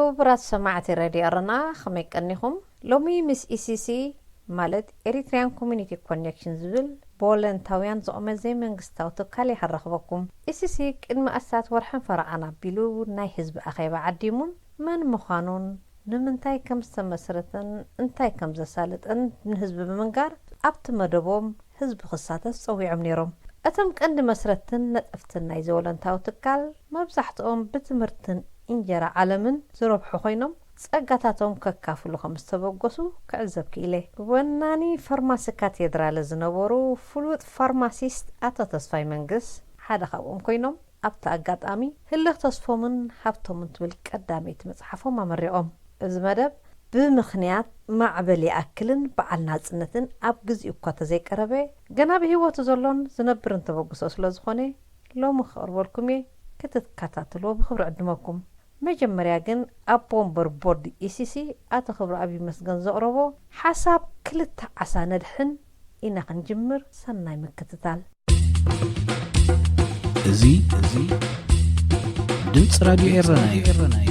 ክቡራት ሰማዕቲ ሬድዮ ኤረና፣ ከመይ ቀኒኹም? ሎሚ ምስ ኢሲሲ፣ ማለት ኤሪትሪያን ኮሚኒቲ ኮኔክሽን ዝብል ብወለንታውያን ዝቖመ ዘይመንግስታዊ ትካል እየ ከራኽበኩም። ኢሲሲ ቅድሚ ኣስታት ወርሕን ፈረቓን ኣቢሉ ናይ ህዝቢ ኣኼባ ዓዲሙን መን ምዃኑን ንምንታይ ከም ዝተመስረተን እንታይ ከም ዘሳለጠን ንህዝቢ ብምንጋር ኣብቲ መደቦም ህዝቢ ክሳተፍ ጸዊዖም ነይሮም። እቶም ቀንዲ መስረትን ነጠፍትን ናይዚ ወለንታዊ ትካል መብዛሕትኦም ብትምህርትን እንጀራ ዓለምን ዝረብሑ ኮይኖም ጸጋታቶም ከካፍሉ ከም ዝተበገሱ ክዕዘብ ክኢለ። ወናኒ ፋርማሲ ካቴድራለ ዝነበሩ ፍሉጥ ፋርማሲስት ኣቶ ተስፋይ መንግስ ሓደ ካብኦም ኮይኖም ኣብቲ ኣጋጣሚ ህልኽ ተስፎምን ሃብቶምን ትብል ቀዳመይቲ መጽሓፎም ኣመሪቖም። እዚ መደብ ብምኽንያት ማዕበል ይኣክልን በዓል ናጽነትን ኣብ ግዚኡ እኳ ተዘይቀረበ፣ ገና ብህይወቱ ዘሎን ዝነብርን ተበግሶ ስለ ዝኾነ፣ ሎሚ ክቕርበልኩም እየ፣ ክትከታተልዎ ብኽብሪ ዕድመኩም። መጀመርያ ግን ኣቦ ወንበር ቦርድ ኢሲሲ ኣቶ ክብረኣብ ይመስገን ዘቕረቦ ሓሳብ ክልተ ዓሳ ነድሕን ኢና ክንጅምር፣ ሰናይ ምክትታል። እዚ፣ እዚ ድምፂ ራድዮ ኤረና እዩ።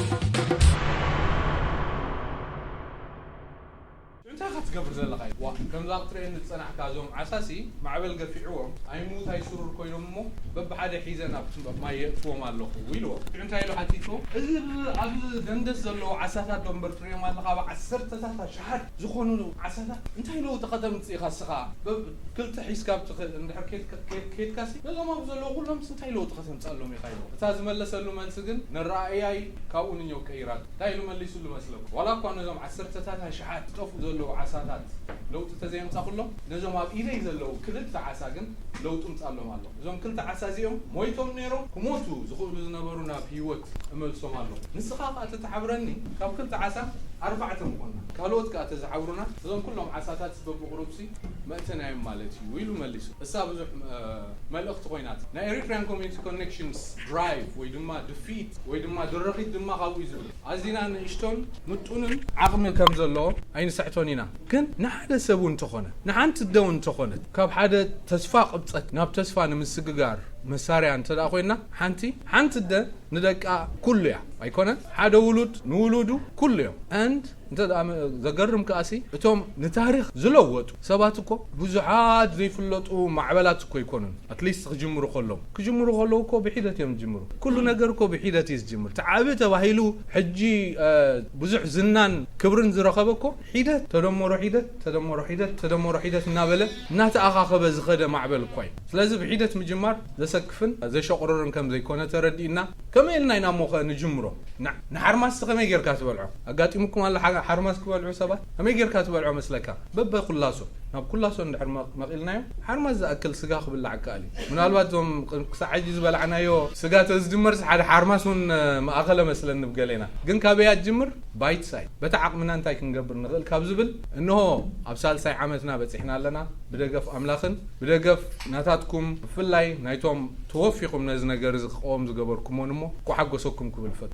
እንታይ ኢኻ ትገብር ዘለኻ? ዋ፣ ከምዛ ክትርእየኒ ዝጸናሕካ፣ እዞም ዓሳሲ ማዕበል ገፊዕዎም ኣይሙት ኣይስሩር ኮይኖም እሞ በብሓደ ሒዘ ናብ ማይ የእትዎም ኣለኹ ኢልዎ። ሽዑ እንታይ ኢሉ ሓቲትዎ? እዚ ብ-፣ ኣብ ደንደስ ዘለዉ ዓሳታት ዶ እምበር ትርእዮም ኣለኻ? ኣብ ዓሰርተታት ኣሽሓት ዝኾኑ ዓሳታት እንታይ ለውጢ ከተምጽእ ኢኻ እስኻ? በብ-፣ ክልተ ሒዝካ ኣብቲ ኸ-፣ እንድሕር ኬድካ፣ ኬድ-፣ ኬድካሲ፣ ነዞም ኣብ ዘለዉ ኩሎምስ እንታይ ለውጢ ከተምጽኣሎም ኢኻ ኢልዎ። እታ ዝመለሰሉ መልሲ ግን ነረኣእያይ ካብኡ ንኛው ቀይራት። እንታይ ኢሉ መሊሱሉ መስለኩም? ዋላ እኳ ነዞም ዓሰርተታት ኣሽሓት ዝጠፍኡ ዘለዉ ዓሳታት ለውጢ ተዘየምጻኹሎም፣ ነዞም ኣብ ኢደይ ዘለዉ ክልተ ዓሳ ግን ለውጢ ምጻሎም ኣሎ። እዞም ክልተ ዓሳ እዚኦም ሞይቶም ነይሮም፣ ክሞቱ ዝኽእሉ ዝነበሩ ናብ ህይወት እመልሶም ኣለኹ። ንስኻ ኸኣ ተተሓብረኒ፣ ካብ ክልተ ዓሳ ኣርባዕተ ምኾንና። ካልኦት ከኣ ተዝሓብሩና፣ እዞም ኩሎም ዓሳታት በብቑሩብሲ መእተናዮም ማለት እዩ ኢሉ መሊሱ። እሳ ብዙሕ፣ እ፣ መልእኽቲ ኮይናት። ናይ ኤሪትሪያን ኮሚኒቲ ኮኔክሽንስ ድራይቭ ወይ ድማ ድፊት ወይ ድማ ድርኺት ድማ ካብኡ እዩ ዝብል። ኣዚና ንእሽቶን ምጡንን ዓቕሚ ከም ዘለዎ ኣይንስሕቶን ኢና። ግን ንሓደ ሰብ እውን እንተኾነ፣ ንሓንቲ ኣደ እውን እንተኾነት፣ ካብ ሓደ ተስፋ ቅብጸት ናብ ተስፋ ንምስግጋር መሳርያ እንተ ደኣ ኮይና፣ ሓንቲ፣ ሓንቲ ኣደ ንደቃ ኩሉ እያ። ኣይኮነን? ሓደ ውሉድ ንውሉዱ ኩሉ እዮም። And እንተ ደኣ መ-፣ ዘገርም ከኣሲ፣ እቶም ንታሪኽ ዝለወጡ ሰባት እኮ ብዙሓት ዘይፍለጡ ማዕበላት እኮ ኣይኮኑን። ኣትሊስት ክጅምሩ ከሎም፣ ክጅምሩ ከለዉ እኮ ብሒደት እዮም ዝጅምሩ። ኩሉ ነገር እኮ ብሒደት እዩ ዝጅምር። እቲ ዓቢ ተባሂሉ ሕጂ፣ እ፣ ብዙሕ ዝናን ክብርን ዝረኸበ እኮ ሒደት፣ ተደመሮ ሒደት፣ ተደመሮ ሒደት፣ ተደመሮ ሒደት እናበለ እናተኣኻኸበ ዝኸደ ማዕበል እኳ እዩ። ስለዚ ብሒደት ምጅማር ዘሰክፍን ዘሸቑርርን ከም ዘይኮነ ተረዲእና፣ ከመይ ኢልና ኢና እሞ ኸ ንጅምሮ? ን-፣ ንሓርማስ ከመይ ጌርካ ትበልዖ? ኣጋጢሙኩም ኣሎ ሓ-፣ ሓርማስ ክበልዑ ሰባት? ከመይ ጌርካ ትበልዖ መስለካ? በበኩላሶ፣ ናብ ኩላሶ እንድሕር መ-፣ መቒልናዮ፣ ሓርማስ ዝኣክል ስጋ ክብላዕ ይከኣል እዩ። ምናልባት እዞም ቅ-፣ ክሳዕ ሕጂ ዝበላዕናዮ ስጋ ተዝድመርስ ሓደ ሓርማስ እውን፣ እ፣ መኣኸለ መስለኒ ብገሌና። ግን ካበይ እያ ትጅምር? ባይት ሳይዝ። በቲ ዓቕምና እንታይ ክንገብር ንኽእል ካብ ዝብል፣ እንሆ ኣብ ሳልሳይ ዓመትና በጺሕና ኣለና። ብደገፍ ኣምላኽን ብደገፍ ናታትኩም፣ ብፍላይ ናይቶም ተወፊኹም ነዚ ነገር እዚ ክቐወም ዝገበርኩሞን እሞ፣ ክሓጎሰኩም ክብል እፈቱ።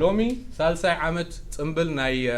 ሎሚ ሳልሳይ ዓመት ጽምብል ናይ፣ እ፣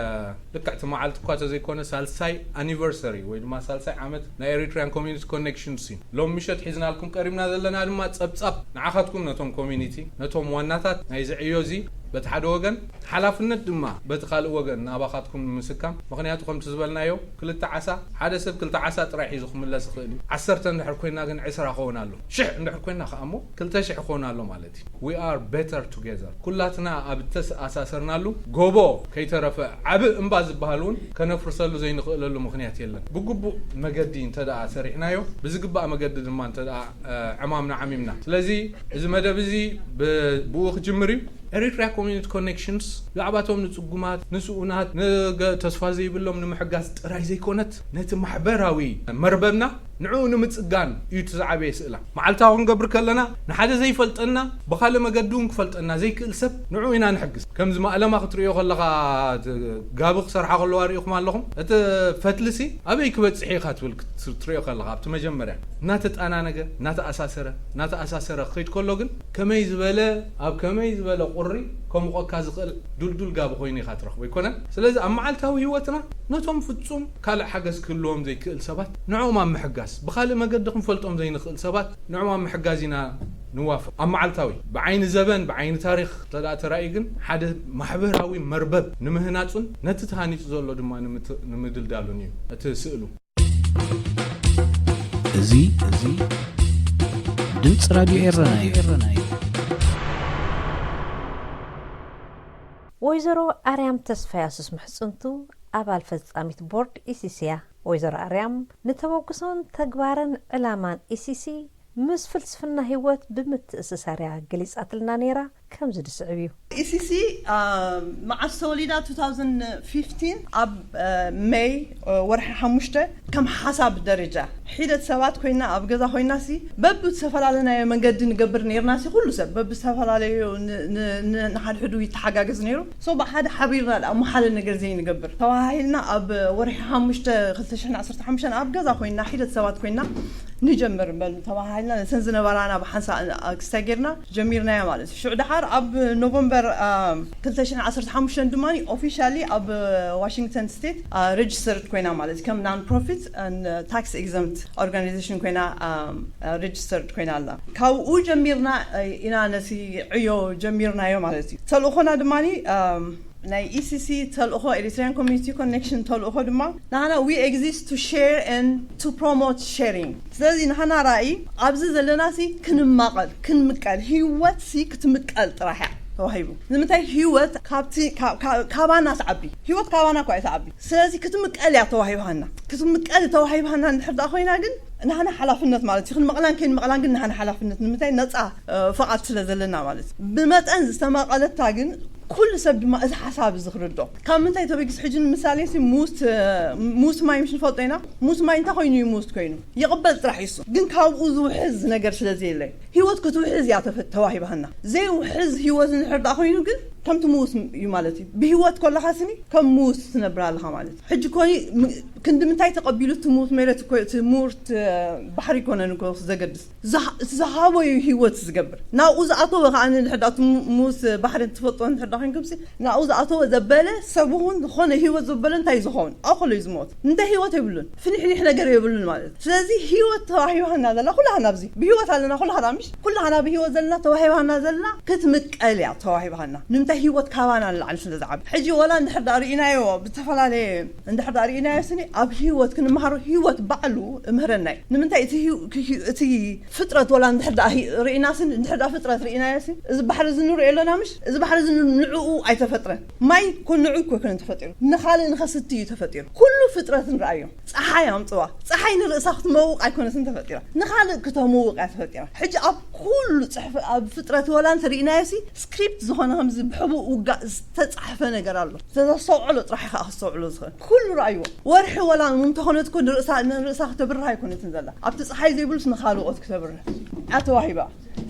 ልክዕ እቲ መዓልቲ እኳ ተዘይኮነ፣ ሳልሳይ ኣኒቨርሰሪ ወይ ድማ ሳልሳይ ዓመት ናይ ኤሪትሪያን ኮሚኒቲ ኮኔክሽንስ እዩ። ሎም ምሸት ሒዝናልኩም ቀሪብና ዘለና ድማ ጸብጻብ ንዓኻትኩም ነቶም ኮሚኒቲ፣ ነቶም ዋናታት ናይዚ ዕዮ እዚ በቲ ሓደ ወገን፣ ሓላፍነት ድማ በቲ ካልእ ወገን ንኣባኻትኩም ንምስካም። ምኽንያቱ ከምቲ ዝበልናዮ፣ ክልተ ዓሳ፣ ሓደ ሰብ ክልተ ዓሳ ጥራይ ሒዙ ክምለስ ይኽእል እዩ። ዓሰርተ እንድሕር ኮይና ግን ዕስራ ክኸውን ኣሎ። ሽሕ እንድሕር ኮይና ከኣ እሞ ክልተ ሽሕ ክኸውን ኣሎ ማለት እዩ። We are better together። ኩላትና ኣብ እተኣሳሰርናሉ ጎቦ ከይተረፈ ዓቢ እምባ ዝበሃል እውን ከነፍርሰሉ ዘይንኽእለሉ ምኽንያት የለን። ብግቡእ መገዲ እንተ ደኣ ሰሪሕናዮ፣ ብዝግባእ መገዲ ድማ እንተ ደኣ፣ እ፣ ዕማምና ዓሚምና። ስለዚ እዚ መደብ እዚ ብ-፣ ብኡ ክጅምር እዩ። ኤሪትሪያ ኮሚኒቲ ኮኔክሽንስ ብዛዕባቶም ንጽጉማት፣ ንስኡናት፣ ንገ-፣ ተስፋ ዘይብሎም ንምሕጋዝ ጥራይ ዘይኮነት፣ ነቲ ማሕበራዊ መርበብና ንዕኡ ንምጽጋን እዩ እቲ ዝዓበየ ስእላ። መዓልታዊ ክንገብር ከለና፣ ንሓደ ዘይፈልጠና፣ ብኻልእ መገዲ እውን ክፈልጠና ዘይክእል ሰብ ንዕኡ ኢና ንሕግዝ። ከምዚ ማእለማ ክትርእዮ ከለኻ፣ እቲ ጋቢ ክሰርሓ ከለዋ ርኢኹም ኣለኹም። እቲ ፈትልሲ ኣበይ ክበጽሕ ኢኻ ትብል ክት-፣ ትርእዮ ከለኻ፣ ኣብቲ መጀመርያ እናተጣናነገ፣ እናተኣሳሰረ፣ እናተኣሳሰረ ክኸይድ ከሎ ግን፣ ከመይ ዝበለ፣ ኣብ ከመይ ዝበለ ቁሪ ከምቆካ ዝኽእል ዱልዱል ጋቢ ኮይኑ ኢኻ ትረኽቦ ኣይኮነን። ስለዚ ኣብ መዓልታዊ ህይወትና ነቶም ፍጹም ካልእ ሓገዝ ክህልዎም ዘይክእል ሰባት ንዕኦም ኣብ ምሕጋዝ፣ ብኻልእ መገዲ ክንፈልጦም ዘይንኽእል ሰባት ንዕኦም ኣብ ምሕጋዝ ኢና ንዋፈር። ኣብ መዓልታዊ ብዓይኒ ዘበን ብዓይኒ ታሪኽ እንተ ደኣ ተራእዩ ግን ሓደ ማሕበራዊ መርበብ ንምህናጹን ነቲ ተሃኒጹ ዘሎ ድማ ንምት- ንምድልዳሉን እዩ እቲ ስእሉ። እዚ እዚ ድምፂ ራድዮ ኤረና እዩ። ወይዘሮ ኣርያም ተስፋይ ኣሱስ ምሕፅንቱ ኣባል ፈፃሚት ቦርድ ኢሲሲ እያ። ወይዘሮ ኣርያም ንተበግሶን ተግባርን ዕላማን ኢሲሲ ምስ ፍልስፍና ህይወት ብምትእስሳር እያ ገሊፃትልና ነይራ። ከምዚ ዝስዕብ እዩ። ኢሲሲ መዓስ ተወሊዳ? two thousand fifteen ኣብ ሜይ ወርሒ ሓሙሽተ ከም ሓሳብ ደረጃ ሒደት ሰባት ኮይና ኣብ ገዛ ኮይና ሲ በብዝተፈላለናዮ መንገዲ ንገብር ነርና ሲ ኩሉ ሰብ በብዝተፈላለዩ ንሓድሕዱ ይተሓጋገዝ ነይሩ። ሶ ብሓደ ሓቢርና ደኣ መሓለ ነገር ዘይንገብር ተባሃሂልና ኣብ ወርሒ ሓሙሽተ ክልተ ሽሕን ዓሰርተ ሓሙሽተን ኣብ ገዛ ኮይና ሒደት ሰባት ኮይና ንጀምር በል ተባሃሂልና ነተን ዝነበራና ብሓንሳ ክስታይ ጌርና ጀሚርናዮ ማለት እዩ። ሽዑ ደሓር ኣብ ኖቨምበር ክልተ ሽሕን ዓሰርተ ሓሙሽተን ድማ ኦፊሻሊ ኣብ ዋሽንግተን ስቴት ሬጅስተርድ ኮይና ማለት እዩ። ከም non profit tax exempt organization ኮይና ሬጅስተርድ ኮይና ኣላ። ካብኡ ጀሚርና ኢና ነቲ ዕዮ ጀሚርናዮ ማለት እዩ። ተልእኾና ድማ ናይ ኢሲሲ ተልእኾ Eritrean Community Connection ተልእኾ ድማ ንሓና we exist to share and to promote sharing። ስለዚ ንሓና ራእይ ኣብዚ ዘለና ሲ ክንማቐል ክንምቀል ህይወት ሲ ክትምቀል ጥራሕ እያ ተዋሂቡ። ንምንታይ ህይወት ካብቲ ካባና ትዓቢ፣ ህይወት ካባና እኳ እያ ትዓቢ። ስለዚ ክትምቀል እያ ተዋሂባና። ክትምቀል ተዋሂባና እንድሕር ደኣ ኮይና ግን ንሓና ሓላፍነት ማለት እዩ። ክንመቕላን ከይንመቕላን ግን ንሓና ሓላፍነት ንምንታይ ነፃ ፍቓድ ስለ ዘለና ማለት እዩ። ብመጠን ዝተማቐለታ ግን ኩሉ ሰብ ድማ እዚ ሓሳብ እዚ ክርዶ ካብ ምንታይ ተበጊስ ሕጂ ንምሳሌ ሲ ሙስት ሙስት ማይ ምሽ ንፈልጦ ኢና። ሙስት ማይ እንታይ ኮይኑ እዩ ሙስት ኮይኑ ይቕበል ጥራሕ ይሱ ግን ካብኡ ዝውሕዝ ነገር ስለ ዘየለ ህይወት ክትውሕዝ እያ ተዋሂባሃና። ዘይውሕዝ ህይወት እንድሕር ደኣ ኮይኑ ግን ከምቲ ሙስ እዩ ማለት እዩ። ብህይወት ከለኻ ስኒ ከም ሙስ ትነብር ኣለኻ ማለት እዩ። ሕጂ ኮኒ ክንዲ ምንታይ ተቐቢሉ እቲ ሙስ መሬት እቲ ሙርት ባሕሪ ይኮነን እኮ ዘገድስ ዝሃበዩ ህይወት ዝገብር ናብኡ ዝኣተወ ከዓ ንድሕር እቲ ሙስ ባሕሪ ትፈልጦ ንድሕር ኮይንኩም ናብኡ ዝኣተወ ዘበለ ሰብ እውን ዝኾነ ህይወት ዘበለ እንታይ ዝኸውን ኣኸሎ እዩ ዝሞት እንተ ህይወት የብሉን ፍኒሕኒሕ ነገር የብሉን ማለት እዩ። ስለዚ ህይወት ተዋሂባና ዘላ ኩላህና ኣብዚ ብህይወት ኣለና ኩላህና ምሽ ኩላህና ብህይወት ዘለና ተዋሂባና ዘለና ክትምቀል እያ ተዋሂባና ንምንታይ ህይወት ካባና ንላዕሊ ስለ ዝዓብ ሕጂ ወላ እንድሕር ዳ ርኢናዮ ብዝተፈላለየ እንድሕር ዳ ርኢናዮ ስኒ ኣብ ህይወት ክንመሃሮ ህይወት ባዕሉ እምህረና እዩ። ንምንታይ እቲ ፍጥረት ወላ እንድሕር ዳ ርኢና ስኒ እንድሕር ዳ ፍጥረት ርኢናዮ ስኒ እዚ ባሕሪ እዚ ንሪኦ ኣለና ምሽ እዚ ባሕሪ እዚ ንዕኡ ኣይተፈጥረን። ማይ ኮ ንዑ እኮ ኣይኮነን ተፈጢሩ ንኻልእ ንኸስቲ እዩ ተፈጢሩ። ኩሉ ፍጥረት ንረኣዮ ፀሓይ ኣምፅዋ ፀሓይ ንርእሳ ክትመውቕ ኣይኮነትን ተፈጢራ ንኻልእ ክተመውቕ እያ ተፈጢራ። ሕጂ ኣብ ኩሉ ፅሕፍ ኣብ ፍጥረት ወላ እንተርኢናዮ ሲ ስክሪፕት ዝኾነ ከምዚ ብሕቡእ ውጋእ ዝተፃሕፈ ነገር ኣሎ። ዝተስተውዕሎ ጥራሕ ኢኻ ክስተውዕሎ ዝኽእል ኩሉ ረኣይዎ። ወርሒ ወላ እንተኾነት እኮ ንርእሳ ንርእሳ ክተብርህ ኣይኮነትን ዘላ ኣብቲ ፀሓይ ዘይብሉስ ንኻልኦት ክተብርህ ኣተዋሂባ።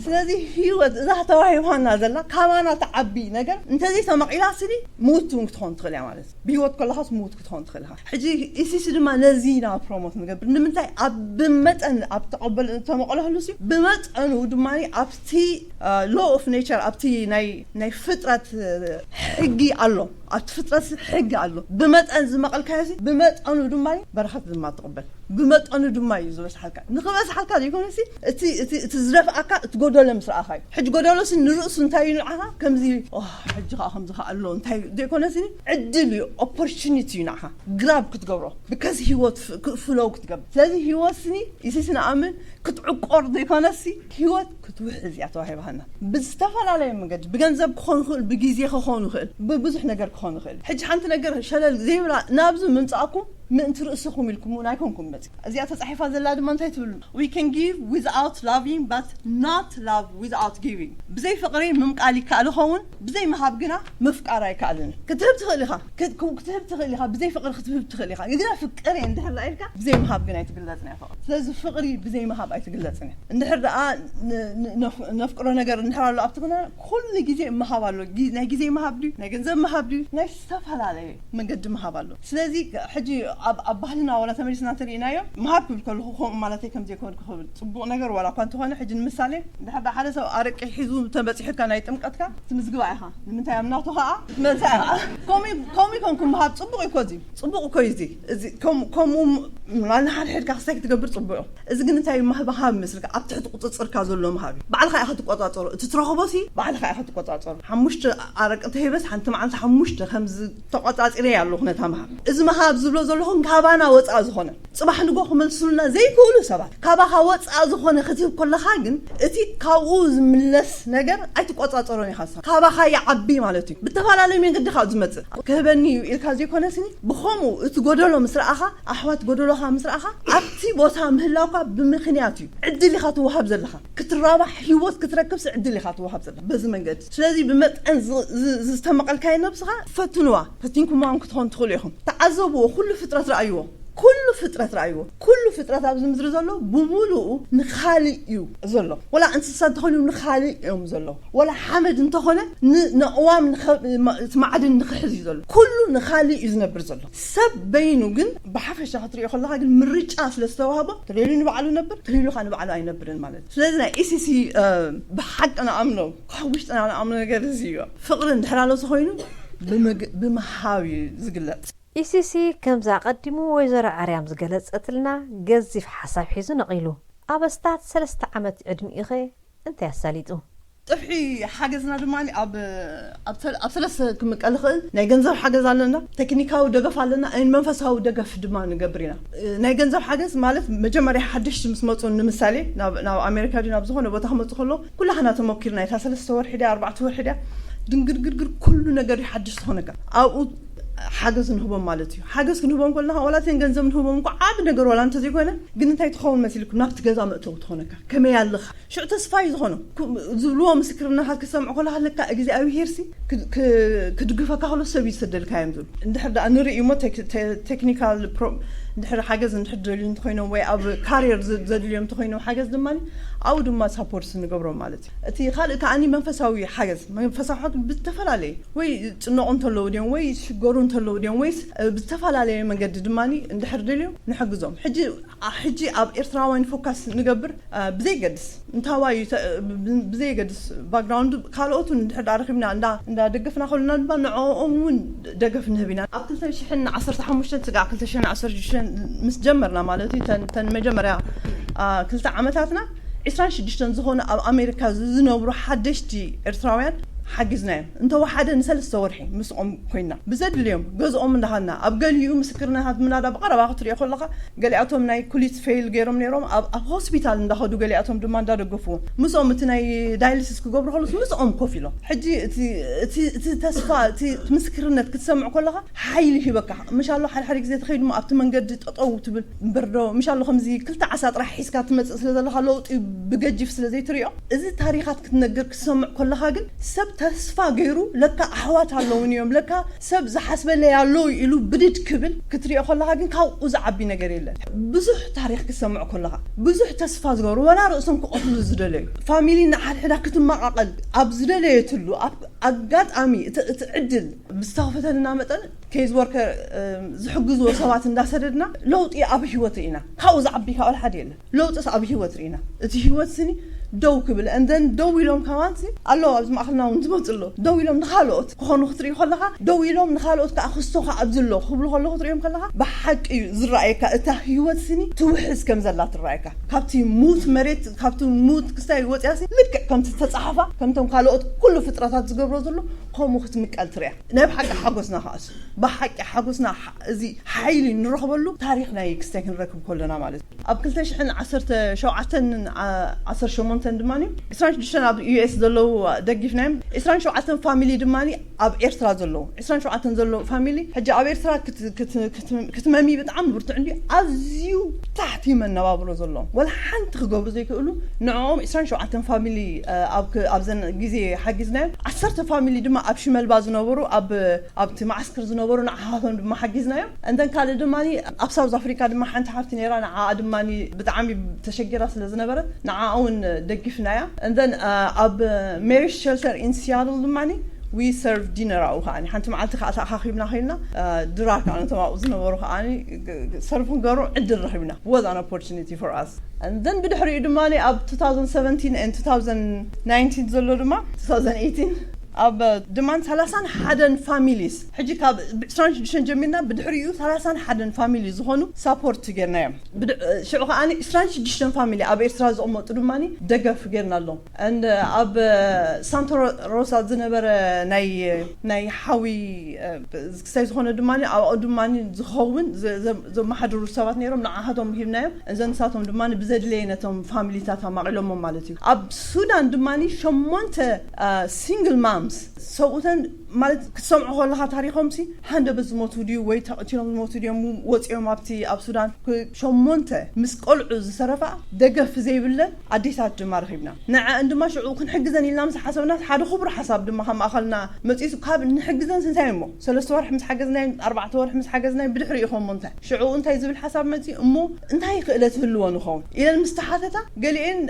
ስለዚ ህይወት እዛ ተዋሂባና ዘላ ካባና ትዓቢ ነገር እንተዘይ ተመቒላ ስኒ ምውት እውን ክትኾን ትኽእል እያ ማለት እዩ። ብህይወት ከለኻስ ምውት ክትኾን ትኽእል ኢኻ። ሕጂ ኢሲሲ ድማ ነዚ ኢና ፕሮሞት ንገብር ንምንታይ ኣብ ብመጠን ኣብ ተቐበል ተመቐለህሉ ሲ ብመጠኑ ድማ ኣብቲ law of nature ኣብቲ ናይ ናይ ፍጥረት ሕጊ ኣሎ ኣብቲ ፍጥረት ሕጊ ኣሎ ብመጠን ዝመቐልካዮ ሲ ብመጠኑ ድማ በረኸት ድማ ትቕበል ብመጠኑ ድማ እዩ ዝበስሓልካ ንኽበስሓልካ ዘይኮነ ሲ እቲ እቲ እቲ ዝደፍኣካ እቲ ጎደሎ ምስ ረኣኻ እዩ። ሕጂ ጎደሎ ሲ ንርእሱ እንታይ እዩ ንዓኻ ከምዚ ሕጂ ከዓ ከምዚ ከዓ ኣሎ እንታይ ዘይኮነ ሲ ዕድል እዩ ኦፖርቹኒቲ እዩ ንዓኻ ግራብ ክትገብሮ ብከዚ ህይወት ፍለው ክትገብር ስለዚ ህይወት ስኒ ኢሲሲ ንኣምን ክትዕቆር ዘይኮነሲ ህይወት ክትውሕዝ እያ ተዋሂባሃና ብዝተፈላለየ መንገዲ ብገንዘብ ክኾን ይኽእል ብግዜ ክኾን ይኽእል ብብዙሕ ነገር ክኾን ይኽእል ሕጂ ሓንቲ ነገር ሸለል ዘይብላ ናብዚ ምምፃእኩም ምእንቲ ርእስኹም ኢልኩም እውን ኣይኮንኩም መፂ እዚኣ ተፃሒፋ ዘላ ድማ እንታይ ትብሉ we can give without loving but not love without giving ብዘይ ፍቕሪ ምምቃል ይከኣል ይኸውን ብዘይ ምሃብ ግና ምፍቃር ኣይከኣልን ክትህብ ትኽእል ኢኻ ክትህብ ትኽእል ኢኻ ብዘይ ፍቕሪ ክትህብ ትኽእል ኢኻ ግና ፍቅር እየ እንድሕር ኢልካ ብዘይ ምሃብ ግን ኣይትግለፅን እያ ፍቕሪ ስለዚ ፍቕሪ ብዘይ ምሃብ ኣይትግለፅን እያ እንድሕር ደኣ ነፍቅሮ ነገር እንድሕር ኣሎ ኣብቲ ግና ኩሉ ግዜ ምሃብ ኣሎ ናይ ግዜ ምሃብ ድዩ ናይ ገንዘብ ምሃብ ድዩ ናይ ዝተፈላለየ መንገዲ ምሃብ ኣሎ ስለዚ ሕጂ ኣብ ኣብ ባህልና ዋላ ተመሊስና እንተሪኢናዮ፣ ምሃብ ክብል ከለኹ ከምኡ ማለተይ ከም ዘይኮንኩ ክብል፣ ጽቡቕ ነገር ዋላ እኳ እንተኾነ፣ ሕጂ ንምሳሌ፣ እንድሕር ደኣ ሓደ ሰብ ኣረቂ ሒዙ ተበጺሑካ ናይ ጥምቀትካ፣ ትምዝግባ ኢኻ። ንምንታይ? ኣብ ናቱ ኸኣ ትመልሳ ኢኻ። ከምኡ ከምኡ ይኮንኩም ምሃብ ጽቡቕ እዩ እኮ እዚ። ጽቡቕ እኮ እዩ እዚ። እዚ ከም-፣ ከምኡ ም-፣ ናንሓድሕድካ ክስታይ ክትገብር ጽቡቕ እዩ። እዚ ግን እንታይ እዩ? ማህባሃብ መስልካ ኣብ ትሕቲ ቁጽጽርካ ዘሎ ምሃብ እዩ። ባዕልኻ ኢኻ ትቆጻጸሮ። እቲ ትረኽቦ ሲ ባዕልኻ ኢኻ ትቆጻጸሮ። ሓሙሽተ ኣረቂ እንተሂበስ ሓንቲ መዓልቲ ሓሙሽተ ከም ዝተቆጻጺረ ኣለኹ ነታ ምሃብ። እዚ ምሃብ ዝብሎ ዘለኹ ካባና ወጻእ ዝኾነ፣ ጽባሕ ንጎ ክመልሱልና ዘይክእሉ ሰባት፣ ካባኻ ወጻእ ዝኾነ ክትህብ ከለኻ ግን እቲ ካብኡ ዝምለስ ነገር ኣይትቆጻጸሮን ኢኻ ንስኻ። ካባኻ ይዓቢ ማለት እዩ። ብተፈላለዩ መንገዲ ካብ ዝመጽእ ክህበኒ እዩ ኢልካ ዘይኮነስኒ፣ ብኸምኡ እቲ ጎደሎ ምስ ረኣኻ፣ ኣሕዋት ጎደሎኻ ምስ ረኣኻ፣ ኣብቲ ቦታ ምህላውካ ብምኽንያት እዩ። ዕድል ኢኻ ትወሃብ ዘለኻ። ክትራባሕ ህይወት ክትረክብስ ዕድል ኢኻ ትወሃብ ዘለኻ በዚ መንገዲ። ስለዚ ብመጠን ዝ-፣ ዝ-፣ ዝተመቐልካዮ ነብስኻ ፈትንዋ። ፈቲንኩማ እውን ክትኾኑ ትኽእሉ ኢኹም። ተዓዘብዎ። ኩሉ ፍጥረት ረኣይዎ። ኩሉ ፍጥረት ረኣይዎ። ኩሉ ፍጥረት ኣብዚ ምድሪ ዘሎ ብምሉኡ ንኻልእ እዩ ዘሎ። ወላ እንስሳ እንተኾይኑ ንኻልእ እዮም ዘሎ። ወላ ሓመድ እንተኾነ ን-፣ ንኣእዋም ንኸ-፣ ማ-፣ እቲ ማዕድን ንኽሕዝ እዩ ዘሎ። ኩሉ ንኻልእ እዩ ዝነብር ዘሎ። ሰብ በይኑ ግን ብሓፈሻ ክትሪኦ ከለኻ ግን ምርጫ ስለ ዝተዋህቦ፣ ተደልዩ ንባዕሉ ነብር፣ ተደልዩ ኸኣ ንባዕሉ ኣይነብርን ማለት እዩ። ስለዚ ናይ ኢሲሲ፣ እ፣ ብሓቂ ንኣምኖ፣ ካብ ውሽጥና ንኣምኖ ነገር እዚ እዩ። ፍቕሪ እንድሕር ኣሎ ተኾይኑ ብምግ-፣ ብምሃብ እዩ ዝግለጽ። ኢሲሲ ከምዚ ኣቐዲሙ ወይዘሮ ኣርያም ዝገለጸትልና ገዚፍ ሓሳብ ሒዙ ነቒሉ። ኣብ ኣስታት ሰለስተ ዓመት ዕድሚኡኸ እንታይ ኣሳሊጡ? ጥፍሒ ሓገዝና ድማ ኣብ፣ ኣብ ሰለ-፣ ኣብ ሰለስተ ክምቀል ይኽእል። ናይ ገንዘብ ሓገዝ ኣለና፣ ቴክኒካዊ ደገፍ ኣለና፣ እን መንፈሳዊ ደገፍ ድማ ንገብር ኢና። እ፣ ናይ ገንዘብ ሓገዝ ማለት መጀመርያ ሓደሽቲ ምስ መጹ፣ ንምሳሌ ናብ፣ ናብ ኣሜሪካ ድዩ ናብ ዝኾነ ቦታ ክመጹ ከለዉ ኩላህና ተመኪርና፣ እታ ሰለስተ ወርሒ ድያ ኣርባዕተ ወርሒ ድያ ድንግርግርግር ኩሉ ነገር እዩ ሓድሽ ዝኾነካ። ኣብኡ ሓገዝ ንህቦም ማለት እዩ። ሓገዝ ክንህቦም ከለና ዋላ እተን ገንዘብ ንህቦም እኮ ዓቢ ነገር ዋላ እንተዘይኮነ፣ ግን እንታይ ትኸውን መሲልኩም ናብቲ ገዛ መእተዊ ትኾነካ። ከመይ ኣለኻ? ሽዑ ተስፋ እዩ ዝኾኖ። ኩ-፣ ዝብልዎ ምስክርነታት ክሰምዑ ከለኻ ለካ እግዚኣብሄርሲ ክ-፣ ክ-፣ ክድግፈካ ከሎ ሰብ እዩ ዝሰደልካ እዮም ዝብሉ። እንድሕር ደኣ ንርኢ እሞ ቴክ-፣ ቴ-፣ ቴክኒካል ፕሮ-፣ እንድሕር ሓገዝ እንድሕር ደልዩ እንተኾይኖም ወይ ኣብ ካሪየር ዝ-፣ ዘድልዮም እንተኾይኖም ሓገዝ ድማ ኣብኡ ድማ ሳፖርት ንገብሮም ማለት እዩ። እቲ ካልእ ከኣኒ መንፈሳዊ ሓገዝ፣ መንፈሳዊ ሓገዝ ብዝተፈላለየ ወይ ጭነቑ እንተለዉ ድዮም ወይ ሽገሩ እንተለዉ ድዮም ወይስ፣ እ፣ ብዝተፈላለየ መንገዲ ድማ እንድሕር ደልዮም ንሕግዞም። ሕጂ፣ ኣ-፣ ሕጂ ኣብ ኤርትራውያን ፎካስ ንገብር፣ እ፣ ብዘይገድስ እንታዋይ እዩ ተ-፣ ብ-፣ ብዘይገድስ ባክግራውንድ ካልኦት እውን እንድሕር ደኣ ረኺብና እንዳ፣ እንዳ ደገፍና ከሉና ድማ ንዕኦም እውን ደገፍ ንህብ ኢና። ኣብ ክልተ ሽሕን ዓሰርተ ሓሙሽተን ስጋዕ ክልተ ሽሕን ዓሰርተ ሽዱሽተን ምስ ጀመርና ማለት እዩ፣ ተን፣ ተን መጀመርያ፣ ኣ፣ ክልተ ዓመታትና ዒስራን ሽዱሽተን ዝኾኑ ኣብ ኣሜሪካ ዝ-፣ ዝነብሩ ሓደሽቲ ኤርትራውያን ሓጊዝናዮም። እንተወሓደ ንሰለስተ ወርሒ ምስኦም ኮይና ብዘድልዮም ገዝኦም እንዳሃና ኣብ ገሊኡ ምስክርነታት ምናዳ ብቐረባ ክትሪኦ ከለኻ ገሊኣቶም ናይ ኩሊት ፌል ገይሮም ነይሮም ኣብ፣ ኣብ ሆስፒታል እንዳኸዱ ገሊኣቶም ድማ እንዳደገፍዎም ምስኦም እቲ ናይ ዳያሊሲስ ክገብሩ ከለስ ምስኦም ኮፍ ኢሎም። ሕጂ እቲ፣ እቲ፣ እቲ ተስፋ፣ እቲ ምስክርነት ክትሰምዕ ከለኻ ሓይሊ ይህበካ። ምሽ ኣሎ ሓደ ሓደ ግዜ ተኸይዱ እሞ ኣብቲ መንገዲ ጠጠው ትብል እምበር ዶ፣ ምሽ ኣሎ ከምዚ ክልተ ዓሳ ጥራሕ ሒዝካ ትመጽእ ስለ ዘለኻ ለውጢ ብገጂፍ ስለ ዘይትሪኦ፣ እዚ ታሪኻት ክትነግር ክትሰምዕ ከለኻ ግን ሰብ ተስፋ ገይሩ ለካ ኣሕዋት ኣለውን እዮም፣ ለካ ሰብ ዝሓስበለይ ኣሎ ኢሉ ብድድ ክብል ክትሪኦ ከለኻ ግን ካብኡ ዝዓቢ ነገር የለን። ብዙሕ ታሪኽ ክትሰምዕ ከለኻ ብዙሕ ተስፋ ዝገብሩ ወላ ርእሶም ክቐትሉ ዝደለዩ ፋሚሊ ንሓድሕዳ ክትመቓቐል ኣብ ዝደለየትሉ ኣብ ኣጋጣሚ እቲ፣ እቲ ዕድል ብዝተኸፈተልና መጠን ኬዝ ወርከር፣ እም፣ ዝሕግዝዎ ሰባት እንዳሰደድና ለውጢ ኣብ ህይወት ርኢና። ካብኡ ዝዓቢ ካብ ሓደ የለን። ለውጥስ ኣብ ህይወት ርኢና። እቲ ህይወት ስኒ ደው ክብል፣ and then ደው ኢሎም ከማን ሲ ኣለዉ፣ ኣብዚ ማእኸልና እውን ዝመፁ ኣለዉ። ደው ኢሎም ንኻልኦት ክኾኑ ክትርኢ ከለኻ፣ ደው ኢሎም ንኻልኦት ከዓ ክስቶ ከዓ ኣብዚ ኣለዉ ክብሉ ከለዉ ክትሪኦም ከለኻ፣ ብሓቂ እዩ ዝረኣየካ፣ እታ ህይወት ስኒ ትውሕዝ ከም ዘላ ትረኣየካ። ካብቲ ሙት መሬት፣ ካብቲ ሙት ክስታይ ወፅያ ሲ ልክዕ ከምቲ ተፃሓፋ፣ ከምቶም ካልኦት ኩሉ ፍጥረታት ዝገብሮ ዘሎ፣ ከምኡ ክትምቀል ትሪኣ። ናይ ብሓቂ ሓጎስና ከኣስ፣ ብሓቂ ሓጎስና ሓ-፣ እዚ ሓይሊ ንረኽበሉ ታሪኽ ናይ ክስታይ ክንረክብ ከለና ማለት እዩ። ኣብ ክልተ ሽሕን ዓሰርተ ሸውዓተን፣ ዓ-፣ ዓሰርተ ሸሞንተን ድማ እዩ። ዕስራን ሽዱሽተን ኣብ ዩ ኤስ ዘለዉ ደጊፍናዮም። ዕስራን ሸውዓተን ፋሚሊ ድማ ኣብ ኤርትራ ዘለዉ። ዕስራን ሸውዓተን ዘለዉ ፋሚሊ፣ ሕጂ ኣብ ኤርትራ ክት-፣ ክት-፣ ክት-፣ ክትመሚ ብጣዕሚ ብርቱዕ እንዲ ኣዝዩ ታሕቲ መነባብሮ ዘለዎም። ወላ ሓንቲ ክገብሩ ዘይክእሉ፣ ንዕኦም ዕስራን ሸውዓተን ፋሚሊ፣ እ፣ ኣብ ክ-፣ ኣብዘን ግዜ ሓጊዝናዮም። ዓሰርተ ፋሚሊ ድማ ኣብ ሽመልባ ዝነበሩ፣ ኣብ፣ ኣብቲ መዓስከር ዝነበሩ ንዓኻቶም ድማ ሓጊዝናዮም። And then ካልእ ድማ ኣብ ሳውዝ ኣፍሪካ ድማ ሓንቲ ሓፍቲ ነይራ፣ ንዓኣ ድማ ብጣዕሚ ተሸጊራ ስለ ዝነበረት ንዓኣ እውን ደጊፍናያ። And then፣ እ፣ ኣብ ሜሪስ ሸልተር ኢን ሲያትል ድማ we serve dinner ኣብኡ ከዓኒ ሓንቲ መዓልቲ ከዓ ተኣኻኺብና ከይድና ድራር ከዓ ነቶም ኣብኡ ዝነበሩ ከዓኒ ሰርቭ ክንገብሩ ዕድል ረኺብና። Was an opportunity for us. And then ብድሕሪኡ ድማ ኣብ two thousand seventeen and two thousand nineteen ዘሎ ድማ two thousand eighteen ኣብ ድማ ሰላሳን ሓደን families ሕጂ ካብ ዕስራን ሽዱሽተን ጀሚርና ብድሕሪኡ ሰላሳን ሓደን family ዝኾኑ support ጌርና እዮም። ሽዑ ከዓኒ ዕስራን ሽዱሽተን family ኣብ ኤርትራ ዝቕመጡ ድማ ደገፍ ጌርና ኣለዎም። And ኣብ ሳንቶ ሮሳ ዝነበረ ናይ ናይ ሓዊ ክሳይ ዝኾነ ድማ ኣብኡ ድማ ዝኸውን ዘመሓድሩ ሰባት ነይሮም፣ ንዓኻቶም ሂብናዮም። እዘን ንሳቶም ድማ ብዘድለየ ነቶም ፋሚሊታት ኣማቒሎሞም ማለት እዩ። ኣብ ሱዳን ድማ ሸሞንተ ሲንግል ማምስ ሰብኡተን ማለት ክትሰምዖ ከለኻ ታሪኾም ሲ ሃንደበት ዝሞቱ ድዩ ወይ ተቐቲሎም ዝሞቱ ድዮም ወፂኦም ኣብቲ ኣብ ሱዳን ሸሞንተ ምስ ቆልዑ ዝተረፋ ደገፍ ዘይብለን ኣዴታት ድማ ረኺብና። ንዐን ድማ ሽዑ ክንሕግዘን ኢልና ምስ ሓሰብና ሓደ ክቡር ሓሳብ ድማ ካብ ማእኸልና መፂሱ ካብ ንሕግዘን ስንታይ እሞ ሰለስተ ወርሒ ምስ ሓገዝናይ ኣርባዕተ ወርሒ ምስ ሓገዝናይ ብድሕሪ ኢኹም እንታይ ሽዑ እንታይ ዝብል ሓሳብ መፂ እሞ እንታይ ክእለት ህልዎ ንኸውን ኢለን ምስ ተሓተታ ገሊኤን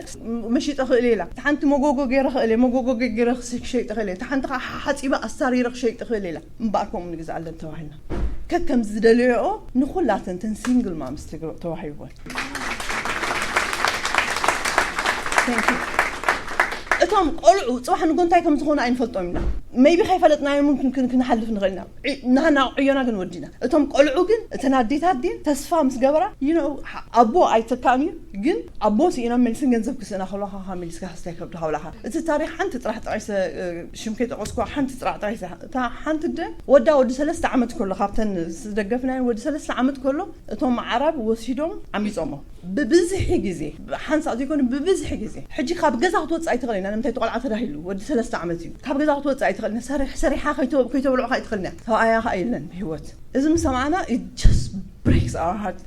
መሽጠ ክእል ኢላ ሓንቲ መጎጎ ገይረ ክእል መጎጎ ገይረ ክሸይጥ ክእል ሓንቲ ሓፂበ ኣስታሪረ ክሸይጥ ክእል ኢላ እምበኣር ከምኡ ንግዝኣለን ተባሂልና ከከም ዝደለየኦ ንኩላተን ተን ሲንግል ማምስ ተዋሂብወን። እቶም ቆልዑ ፅባሕ ንጎ እንታይ ከም ዝኾኑ ኣይንፈልጦም ኢና። ሜቢ ከይፈለጥናዮም እውን ክንሓልፍ ንኽእል ኢና። ናህና ዕዮና ግን ወዲና። እቶም ቆልዑ ግን እተን ኣዴታት ድን ተስፋ ምስ ገበራ you know ኣቦ ኣይተካእን እዩ ግን ኣቦ ስኢኖም መሊስን ገንዘብ ክስእና ከለካ ካብ መሊስካ ክስታይ ከብድካ ብላካ እቲ ታሪክ ሓንቲ ጥራሕ ጠቂሰ ሽም ከይጠቀስኩ ሓንቲ ጥራሕ ጠቂሰ እታ ሓንቲ ደ ወዳ ወዲ ሰለስተ ዓመት ከሎ ካብተን ዝደገፍናዮ ወዲ ሰለስተ ዓመት ከሎ እቶም ዓራብ ወሲዶም ዓሚፆሞ ብብዝሒ ግዜ ሓንሳእ ዘይኮነ ብብዝሒ ግዜ ሕጂ ካብ ገዛ ክትወፅእ ኣይትኽእል ኢና ንምንታይ ተቆልዓ ተዳሂሉ ወዲ ሰለስተ ዓመት እዩ ካብ ገዛ ክትወፅእ ኣይትኽእል ኢና ሰሪሕ ሰሪሓ ከይተበልዑ ከይትኽእል ኢና ሰብኣያ ከዓ የለን ብሂወት እዚ ምስ ሰማዕና just breaks our heart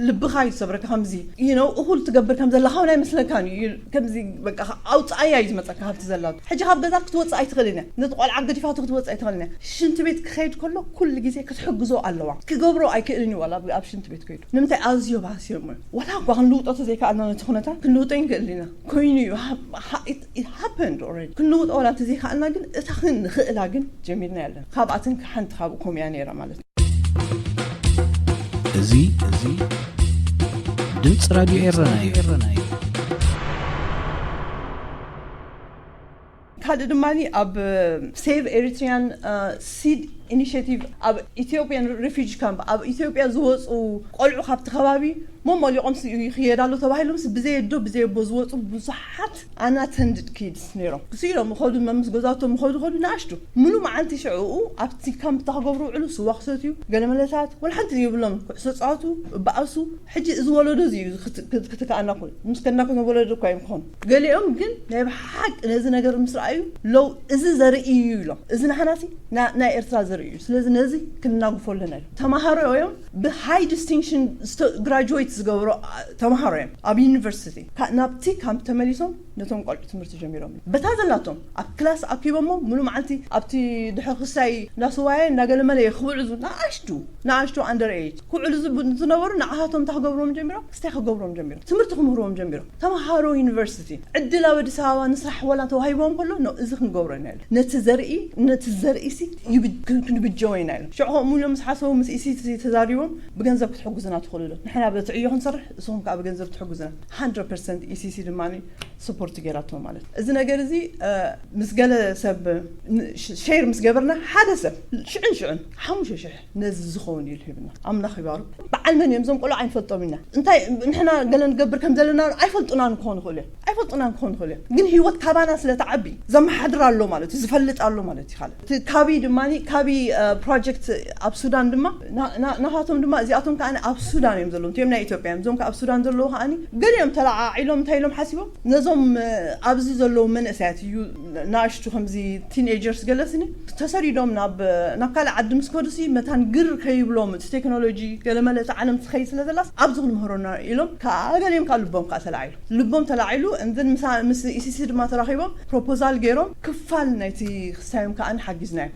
ልብኻ እዩ ዝሰብረካ ከምዚ you know እኹል ትገብር ከም ዘለኻ እውን ኣይመስለካን እዩ ከምዚ በቃ ኣውፅኣያ እዩ ዝመፀካ ካብቲ ዘላቶ ሕጂ ካብ ገዛ ክትወፅእ ኣይትኽእልን እያ ነቲ ቆልዓ ገዲፋቶ ክትወፅእ ኣይትኽእልን እያ ሽንቲ ቤት ክኸይድ ከሎ ኩሉ ግዜ ክትሕግዞ ኣለዋ ክገብሮ ኣይክእልን እዩ ዋላ ኣብ ሽንቲ ቤት ከይዱ ንምንታይ ኣዝዮ ባስዮም እዩ ዋላ እኳ ክንልውጦ ተዘይከኣልና ነቲ ኩነታት ክንልውጦ ይንክእል ኢና ኮይኑ እዩ it happened already ክንልውጦ ዋላ ተዘይከኣልና ግን እታ ክንኽእላ ግን ጀሚርና ያለን ካብኣትን ሓንቲ ካብኡ ከምኡ እያ ነይራ ማለት እዩ እዚ እዚ ድምፂ ራድዮ ኤረና እዩ። ካልእ ድማ ኣብ Save Eritrean Seed Initiative ኣብ Ethiopian refugee camp ኣብ ኢትዮጵያ ዝወፁ ቆልዑ ካብቲ ከባቢ መመሊቖም ይኽየድ ኣሎ ተባሂሎምስ ብዘየዶ ብዘየቦ ዝወፁ ብዙሓት unattended kids ነይሮም ክስኢሎም ኸዱ መምስ ገዛቶም ኸዱ ኸዱ ንኣሽቱ ሙሉ መዓልቲ ሽዕኡ ኣብቲ ካምፕ ታክገብሩ ውዕሉ ስዋ ክሰትዩ ገለመለታት ወላ ሓንቲ ዘይብሎም ኩዕሶ ፃወቱ እበኣሱ ሕጂ እዚ ወለዶ እዚ እዩ ክትከኣና ኩሉ ምስ ከና ወለዶ እኳ እዮም ክኾኑ ገሊኦም ግን ናይ ብሓቂ ነዚ ነገር ምስ ረኣዩ ለው እዚ ዘርኢ እዩ ኢሎም እዚ ናሕናሲ ናይ ኤርትራ ዘርኢ እዩ ስለዚ ነዚ ክንናግፎ ኣለና እዩ ተማሃሮ እዮም ብሃይ ዲስቲንክሽን ግራጁዌት ዝገብሮ ተማሃሮ እዮም ኣብ ዩኒቨርሲቲ ናብቲ ካምፕ ተመሊሶም ነቶም ቆልዑ ትምህርቲ ጀሚሮም በታ ዘላቶም ኣብ ክላስ ኣኪቦሞ ሙሉ መዓልቲ ኣብቲ ድሕሪ ክሳይ እንዳስዋየ እንዳገለመለ ክውዕዙ ንኣሽቱ ንኣሽቱ ኣንደር ኤጅ ክውዕሉ ዝነበሩ ንዓሃቶም እንታይ ክገብሮም ጀሚሮም ክስታይ ክገብሮም ጀሚሮም ትምህርቲ ክምህርዎም ጀሚሮም ተምሃሮ ዩኒቨርሲቲ ዕድል ኣብ ኣዲስ ኣበባ ንስራሕ ወላ ተዋሂቦም ከሎ እዚ ክንገብሮ ኢና ነቲ ዘርኢ ነቲ ዘርኢ ክንብጀዎ ኢና ኢሎም ሽዑ ከምኡ ኢሎም ምስ ሓሰቡ ምስ ኢሲቲ ተዛሪቦም ብገንዘብ ክትሕጉዝና ትኽእሉ ዶ ንሕና በቲ ዕዮ ክንሰርሕ እስኹም ከዓ ብገንዘብ ትሕጉዝና ሓንድረድ ፐርሰንት ኢሲሲ ድማ ስፖርት ገይራቶ ማለት እዚ ነገር እዚ ምስ ገለ ሰብ ሸር ምስ ገበርና ሓደ ሰብ ሽዕን ሽዕን ሓሙሽተ ሽሕ ነዚ ዝኸውን ኢሉ ሂብና ኣምላኽ ይባሩ በዓል መን እዮም እዞም ቆልዑ ኣይንፈልጦም ኢና እንታይ ንሕና ገለ ንገብር ከም ዘለና ኣይፈልጡናን ክኾኑ ይኽእሉ እዮም ኣይፈልጡናን ክኾኑ ይኽእሉ እዮም ግን ህይወት ካባና ስለ ተዓቢ ዘመሓድር ኣሎ ማለት እዩ ዝፈልጥ ኣሎ ማለት እዩ ካልእ እቲ ካቢ ድማ ካቢ ፕሮጀክት ኣብ ሱዳን ድማ ናኻቶም ድማ እዚኣቶም ከዓ ኣብ ሱዳን እዮም ዘለዉ እዮም ናይ ኢትዮጵያ እዮም እዞም ኣብ ሱዳን ዘለዉ ከዓ ገሊኦም ተለዓዒሎም እንታይ ኢሎም ሓሲቦም ነዞም ኣብዚ ዘለዉ መንእሰያት እዩ ንኣሽቱ ከምዚ ቲኔጀርስ ገለስኒ ተሰዲዶም ናብ ናብ ካልእ ዓዲ ምስ ከዱሲ መታን ግር ከይብሎም እቲ ቴክኖሎጂ ገለመለ እቲ ዓለም ትኸይ ስለ ዘላስ ኣብዚ ክንምህሮና ኢሎም ከዓ ገሊኦም ከዓ ልቦም ከዓ ተላዒሉ ልቦም ተላዒሉ እንትን ምስ ኢሲሲ ድማ ተራኺቦም ፕሮፖዛል ገይሮም ክፋል ናይቲ ክሳዮም ከዓ ሓጊዝናዮም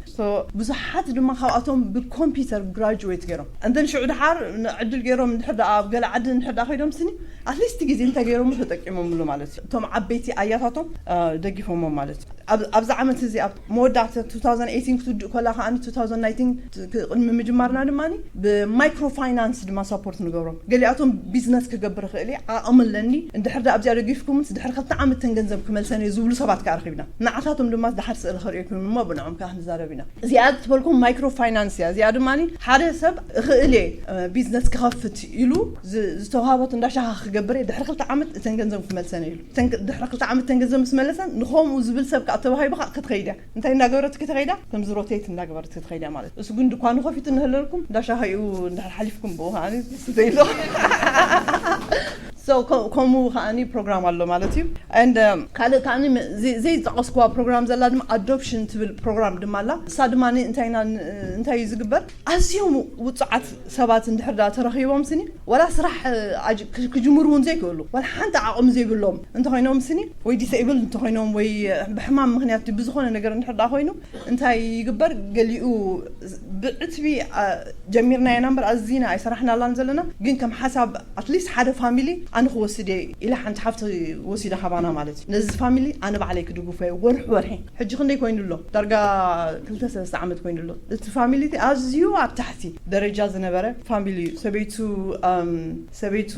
ብዙሓት ድማ ካብኣቶም ብኮምፒውተር ግራጁዌት ገይሮም እንትን ሽዑ ድሓር ዕድል ገይሮም ድሕር ኣብ ገለ ዓዲ ድሕር ከይዶም ስኒ ኣትሊስት ግዜ እንታይ ገይሮም ተጠቂሞምሉ ማለት እዩ። እቶም ዓበይቲ ኣያታቶም እ፣ ደጊፎሞም ማለት እዩ። ኣብ- ኣብዚ ዓመት እዚ ኣብ መወዳእታ two thousand eighteen ክትውድእ ከላ ከዓኒ two thousand nineteen ቅድሚ ምጅማርና ድማ ብማይክሮ ፋይናንስ ድማ ሳፖርት ንገብሮም። ገሊኣቶም ቢዝነስ ክገብር ክእል እየ፣ ዓቕሚ ኣለኒ፣ እንድሕር ዳ ኣብዚኣ ደጊፍኩም ድሕሪ ክልተ ዓመት ተን ገንዘብ ክመልሰን እየ ዝብሉ ሰባት ከዓ ረኺብና። ንዓታቶም ድማ ድሓር ስእሊ ከርእየኩም እሞ ብንዖም ከዓ ክንዛረብ ኢና። እዚኣ ትበልኩም ማይክሮ ፋይናንስ እያ። እዚኣ ድማ ሓደ ሰብ እኽእል እየ እ፣ ቢዝነስ ክኸፍት ኢሉ ዝ- ዝተዋሃቦት እንዳሻኻ ክገብር እየ፣ ድሕሪ ክልተ ዓመት እተን ገንዘብ ክመልሰን እየ ኢሉ። እተን ክ- ድሕሪ ክልተ ዓመት እተን ገንዘብ ምስ መለሰን ንኸምኡ ዝብል ሰብ ከዓ ተባሂቡ ከዓ ክትኸይድ እያ። እንታይ እንዳገበረት ክትኸይዳ? ከምዚ ሮቴት እንዳገበረት ክትኸይዳ ማለት እዩ። እሱ ግን ድኳኑ ከፊቱ እንህለልኩም እንዳሻሃዩ እንድሕር ሓሊፍኩም ብኡ ከዓ ስተይሎ ከምኡ ከዓኒ ፕሮግራም ኣሎ ማለት እዩ። And ካልእ ከዓኒ ዘይጠቐስኩዋ ፕሮግራም ዘላ ድማ ኣዶፕሽን ትብል ፕሮግራም ድማ ኣላ። እሳ ድማ እንታይ እዩ ዝግበር? ኣዝዮም ውፁዓት ሰባት እንድሕር ዳ ተረኺቦም ስኒ ዋላ ስራሕ ክጅምሩ እውን ዘይክእሉ ዋላ ሓንቲ ዓቕሚ ዘይብሎም እንተኮይኖም ስኒ ወይ ዲስብል እንተኮይኖም ወይ ብሕማም ምክንያት ብዝኮነ ነገር እንድሕር ዳ ኮይኑ እንታይ ይግበር? ገሊኡ ብዕትቢ ጀሚርና ኢና እምበር ኣዚና ኣይሰራሕናላን ዘለና። ግን ከም ሓሳብ ኣትሊስት ሓደ ፋሚሊ ኣነ ክወስድ እየ ኢላ ሓንቲ ሓፍቲ ወሲዳ ካባና ማለት እዩ። ነዚ ፋሚሊ ኣነ ባዕለይ ክድግፎ እየ ወርሒ ወርሒ። ሕጂ ክንደይ ኮይኑ ኣሎ? ዳርጋ ክልተ ሰለስተ ዓመት ኮይኑ ኣሎ። እቲ ፋሚሊ እቲ ኣዝዩ ኣብ ታሕቲ ደረጃ ዝነበረ ፋሚሊ እዩ። ሰበይቱ ሰበይቱ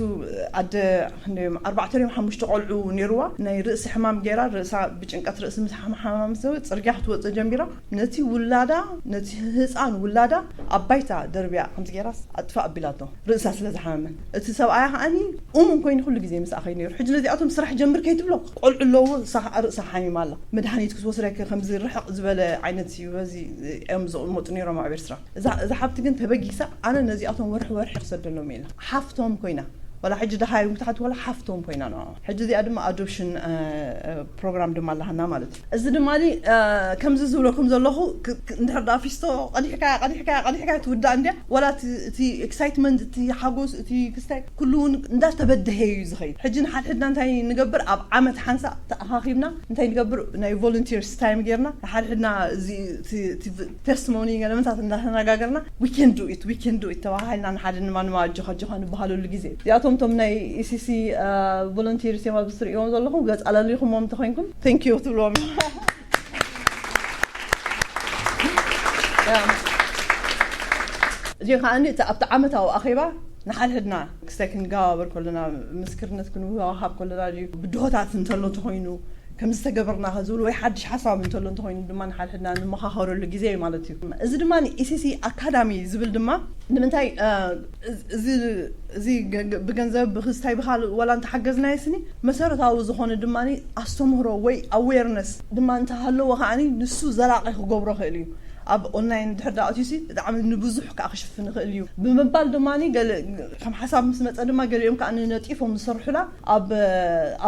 ኣደ ክንደዮም ኣርባዕተ ድዮም ሓሙሽተ ቆልዑ ነይርዋ። ናይ ርእሲ ሕማም ገይራ ርእሳ ብጭንቀት ርእሲ ምስ ሓማሓማም ሰብ ፅርግያ ክትወፅእ ጀሚራ። ነቲ ውላዳ ነቲ ህፃን ውላዳ ኣብ ባይታ ደርብያ ከምዚ ገይራስ ኣጥፋ ኣቢላቶ ርእሳ ስለ ዝሓመመን። እቲ ሰብኣያ ከዓኒ እሙን ኮይኑ ኩሉ ግዜ ምስኣ ከይድ ነይሩ። ሕጂ ነዚኣቶም ስራሕ ጀምር ከይትብሎ ቆልዑ ኣለዎ። እሳ ከዓ ርእሳ ሓሚማ ኣላ። መድሃኒት ክትወስደከ ከምዚ ርሕቕ ዝበለ ዓይነት እዩ። በዚ እዮም ዝቕመጡ ነይሮም ኣብ ኤርትራ። እዛ እዛ ሓብቲ ግን ተበጊሳ ኣነ ነዚኣቶም ወርሒ ወርሒ ክሰደሎም ኢላ ሓፍቶም ኮይና ዋላ ሕጂ ደሃዮም ክትሓት ዋላ ሓፍቶም ኮይና ንዕኦም። ሕጂ እዚኣ ድማ ኣዶፕሽን ፕሮግራም ድማ ኣለሃና ማለት እዩ። እዚ ድማ ከምዚ ዝብለኩም ዘለኹ እንድሕር ዳ ፊስቶ ቀዲሕካ ቀዲሕካ ቀዲሕካ ትውዳእ እንድያ ዋላ እቲ ኤክሳይትመንት እቲ ሓጎስ እቲ ክስታይ ኩሉ እውን እንዳተበደሀ እዩ ዝኸይድ። ሕጂ ንሓድሕድና እንታይ ንገብር ኣብ ዓመት ሓንሳ ተኣኻኺብና እንታይ ንገብር ናይ ቮለንቲርስ ታይም ጌርና ንሓድሕድና እዚ ቴስቲሞኒ ገለመታት እንዳተነጋገርና we can do it we can do it ተባሃልና ንሓደ ንማንማ ኣጆኻ ኣጆኻ ንበሃለሉ ግዜ እዚኣቶም ቶም ናይ ኢሲሲ ቮለንቲርስ እዮም ኣብዚ ትርእዎም ዘለኹም ገፅ ኣለሊኹሞም እንተኮይንኩም thank you ትብልዎም እዚ ከዓኒ ኣብቲ ዓመታዊ ኣኼባ ንሓድሕድና ክስታይ ክንገባበር ከለና ምስክርነት ክንወሃብ ከለና ድዩ ብድሆታት እንተሎ እንተኮይኑ ከም ዝተገበርና ዝብሉ ወይ ሓድሽ ሓሳብ እንተሎ እንተኮይኑ ድማ ንሓድሕድና ንመኻኸረሉ ግዜ እዩ ማለት እዩ። እዚ ድማ ኢሲሲ ኣካዳሚ ዝብል ድማ ንምንታይ እዚ ብገንዘብ ብክስታይ ብካልእ ዋላ እንተሓገዝናዮ ስኒ መሰረታዊ ዝኾነ ድማ ኣስተምህሮ ወይ ኣዌርነስ ድማ እንተሃለዎ ከዓኒ ንሱ ዘላቂ ክገብሮ ክእል እዩ። ኣብ ኦንላይን ድሕር ዳኣትዩሲ ብጣዕሚ ንብዙሕ ከዓ ክሽፍን ይኽእል እዩ ብምባል ድማ ከም ሓሳብ ምስ መፀ ድማ ገሊኦም ከዓ ንነጢፎም ዝሰርሑላ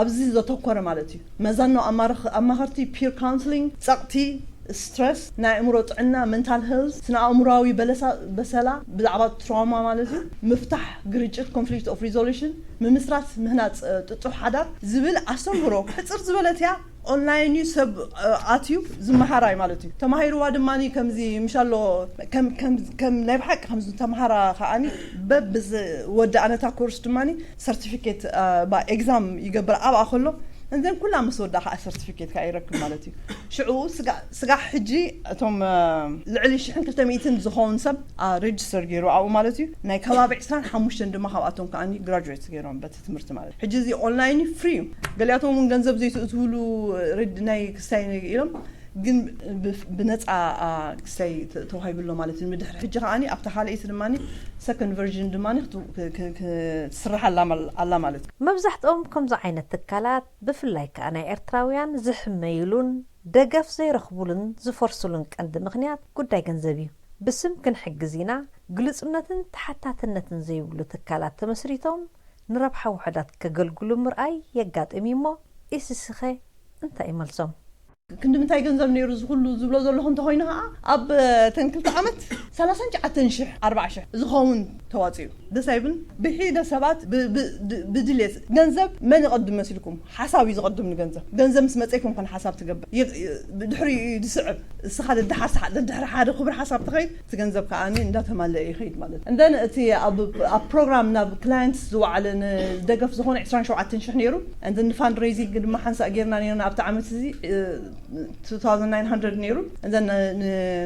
ኣብዚ ዘተኮረ ማለት እዩ። መዛኖ ኣማኸርቲ ፒር ካውንስሊንግ ፀቕቲ ስትረስ ናይ ኣእምሮ ጥዕና መንታል ሄልዝ ስነ ኣእምሮዊ በሰላ ብዛዕባ ትራውማ ማለት እዩ ምፍታሕ ግርጭት ኮንፍሊክት ኦፍ ሪዞሉሽን ምምስራት ምህናፅ ጥጡሕ ሓዳር ዝብል ኣስተምህሮ ሕፅር ዝበለት እያ። ኦንላይን እዩ ሰብ ኣትዩ ዝመሃራይ ማለት እዩ። ተማሂርዋ ድማ ከምዚ ምሻሎ ከም ናይ ብሓቂ ከምዚ ተምሃራ ከዓኒ በብዝወዳእነታ ኮርስ ድማ ሰርቲፊኬት ኤግዛም ይገብር ኣብኣ ከሎ እንዘን ኩላ ምስ ወዳ ከዓ ሰርቲፊኬት ከዓ ይረክብ ማለት እዩ። ሽዑ ስጋዕ ሕጂ እቶም ልዕሊ ሽሕን ክልተ ሚእትን ዝኸውን ሰብ ሬጅስተር ገይሩ ኣብኡ ማለት እዩ። ናይ ከባቢ ዕስራን ሓሙሽተን ድማ ካብኣቶም ከዓ ግራጁዌት ገይሮም በቲ ትምህርቲ ማለት እዩ። ሕጂ እዚ ኦንላይን ፍሪ እዩ። ገሊኣቶም እውን ገንዘብ ዘይትእትውሉ ናይ ክስታይ ኢሎም ግን ብነፃ ክስታይ ተዋሂብሎ ማለት እዩ። ምድሕር ሕጂ ከዓኒ ኣብታ ካልኣይቲ ድማ ሰኮንድ ቨርዥን ድማ ክትስራሕ ኣላ ማለት እዩ። መብዛሕትኦም ከምዚ ዓይነት ትካላት ብፍላይ ከዓ ናይ ኤርትራውያን ዝሕመይሉን ደገፍ ዘይረኽቡሉን ዝፈርሱሉን ቀንዲ ምኽንያት ጉዳይ ገንዘብ እዩ። ብስም ክንሕግዝ ኢና ግሉጽነትን ተሓታትነትን ዘይብሉ ትካላት ተመስሪቶም ንረብሓ ውሑዳት ከገልግሉ ምርኣይ የጋጥም እዩሞ ኢሲሲኸ እንታይ እዩ መልሶም? ክንዲ ምንታይ ገንዘብ ነይሩ እዚ ኩሉ ዝብሎ ዘለኹ እንተኾይኑ ከዓ ኣብ ተን ክልተ ዓመት ሰላሳን ትሽዓተን ሽሕ ኣርባዓ ሽሕ ዝኸውን ተዋፂኡ። ደስ ኣይብልን? ብሒደ ሰባት ብ- ብ- ብ- ብድሌት ገንዘብ መን ይቐድም መሲልኩም? ሓሳብ እዩ ዝቐድም ንገንዘብ። ገንዘብ ምስ መፀ ይኮንኩን ሓሳብ ትገብር። ይ- ይ- ብድሕሪ እዩ ዝስዕብ። እስኻ ደድሓር ሰሓ- ደድሕሪ ሓደ ክብሪ ሓሳብ ትኸይድ፣ እቲ ገንዘብ ከዓ እንዳተማለአ ይኸይድ ማለት። እንደን እቲ ኣብ ኣብ ፕሮግራም ናብ ክላየንትስ ዝወዓለ ንደገፍ ዝኾነ ዕስራን ሸውዓተን ሽሕ ነይሩ። እንደን ንፋንድሬዚንግ ድማ ሓንሳእ ጌርና ነይርና ኣብቲ ዓመት እዚ። two thousand nine hundred ነይሩ። እዘን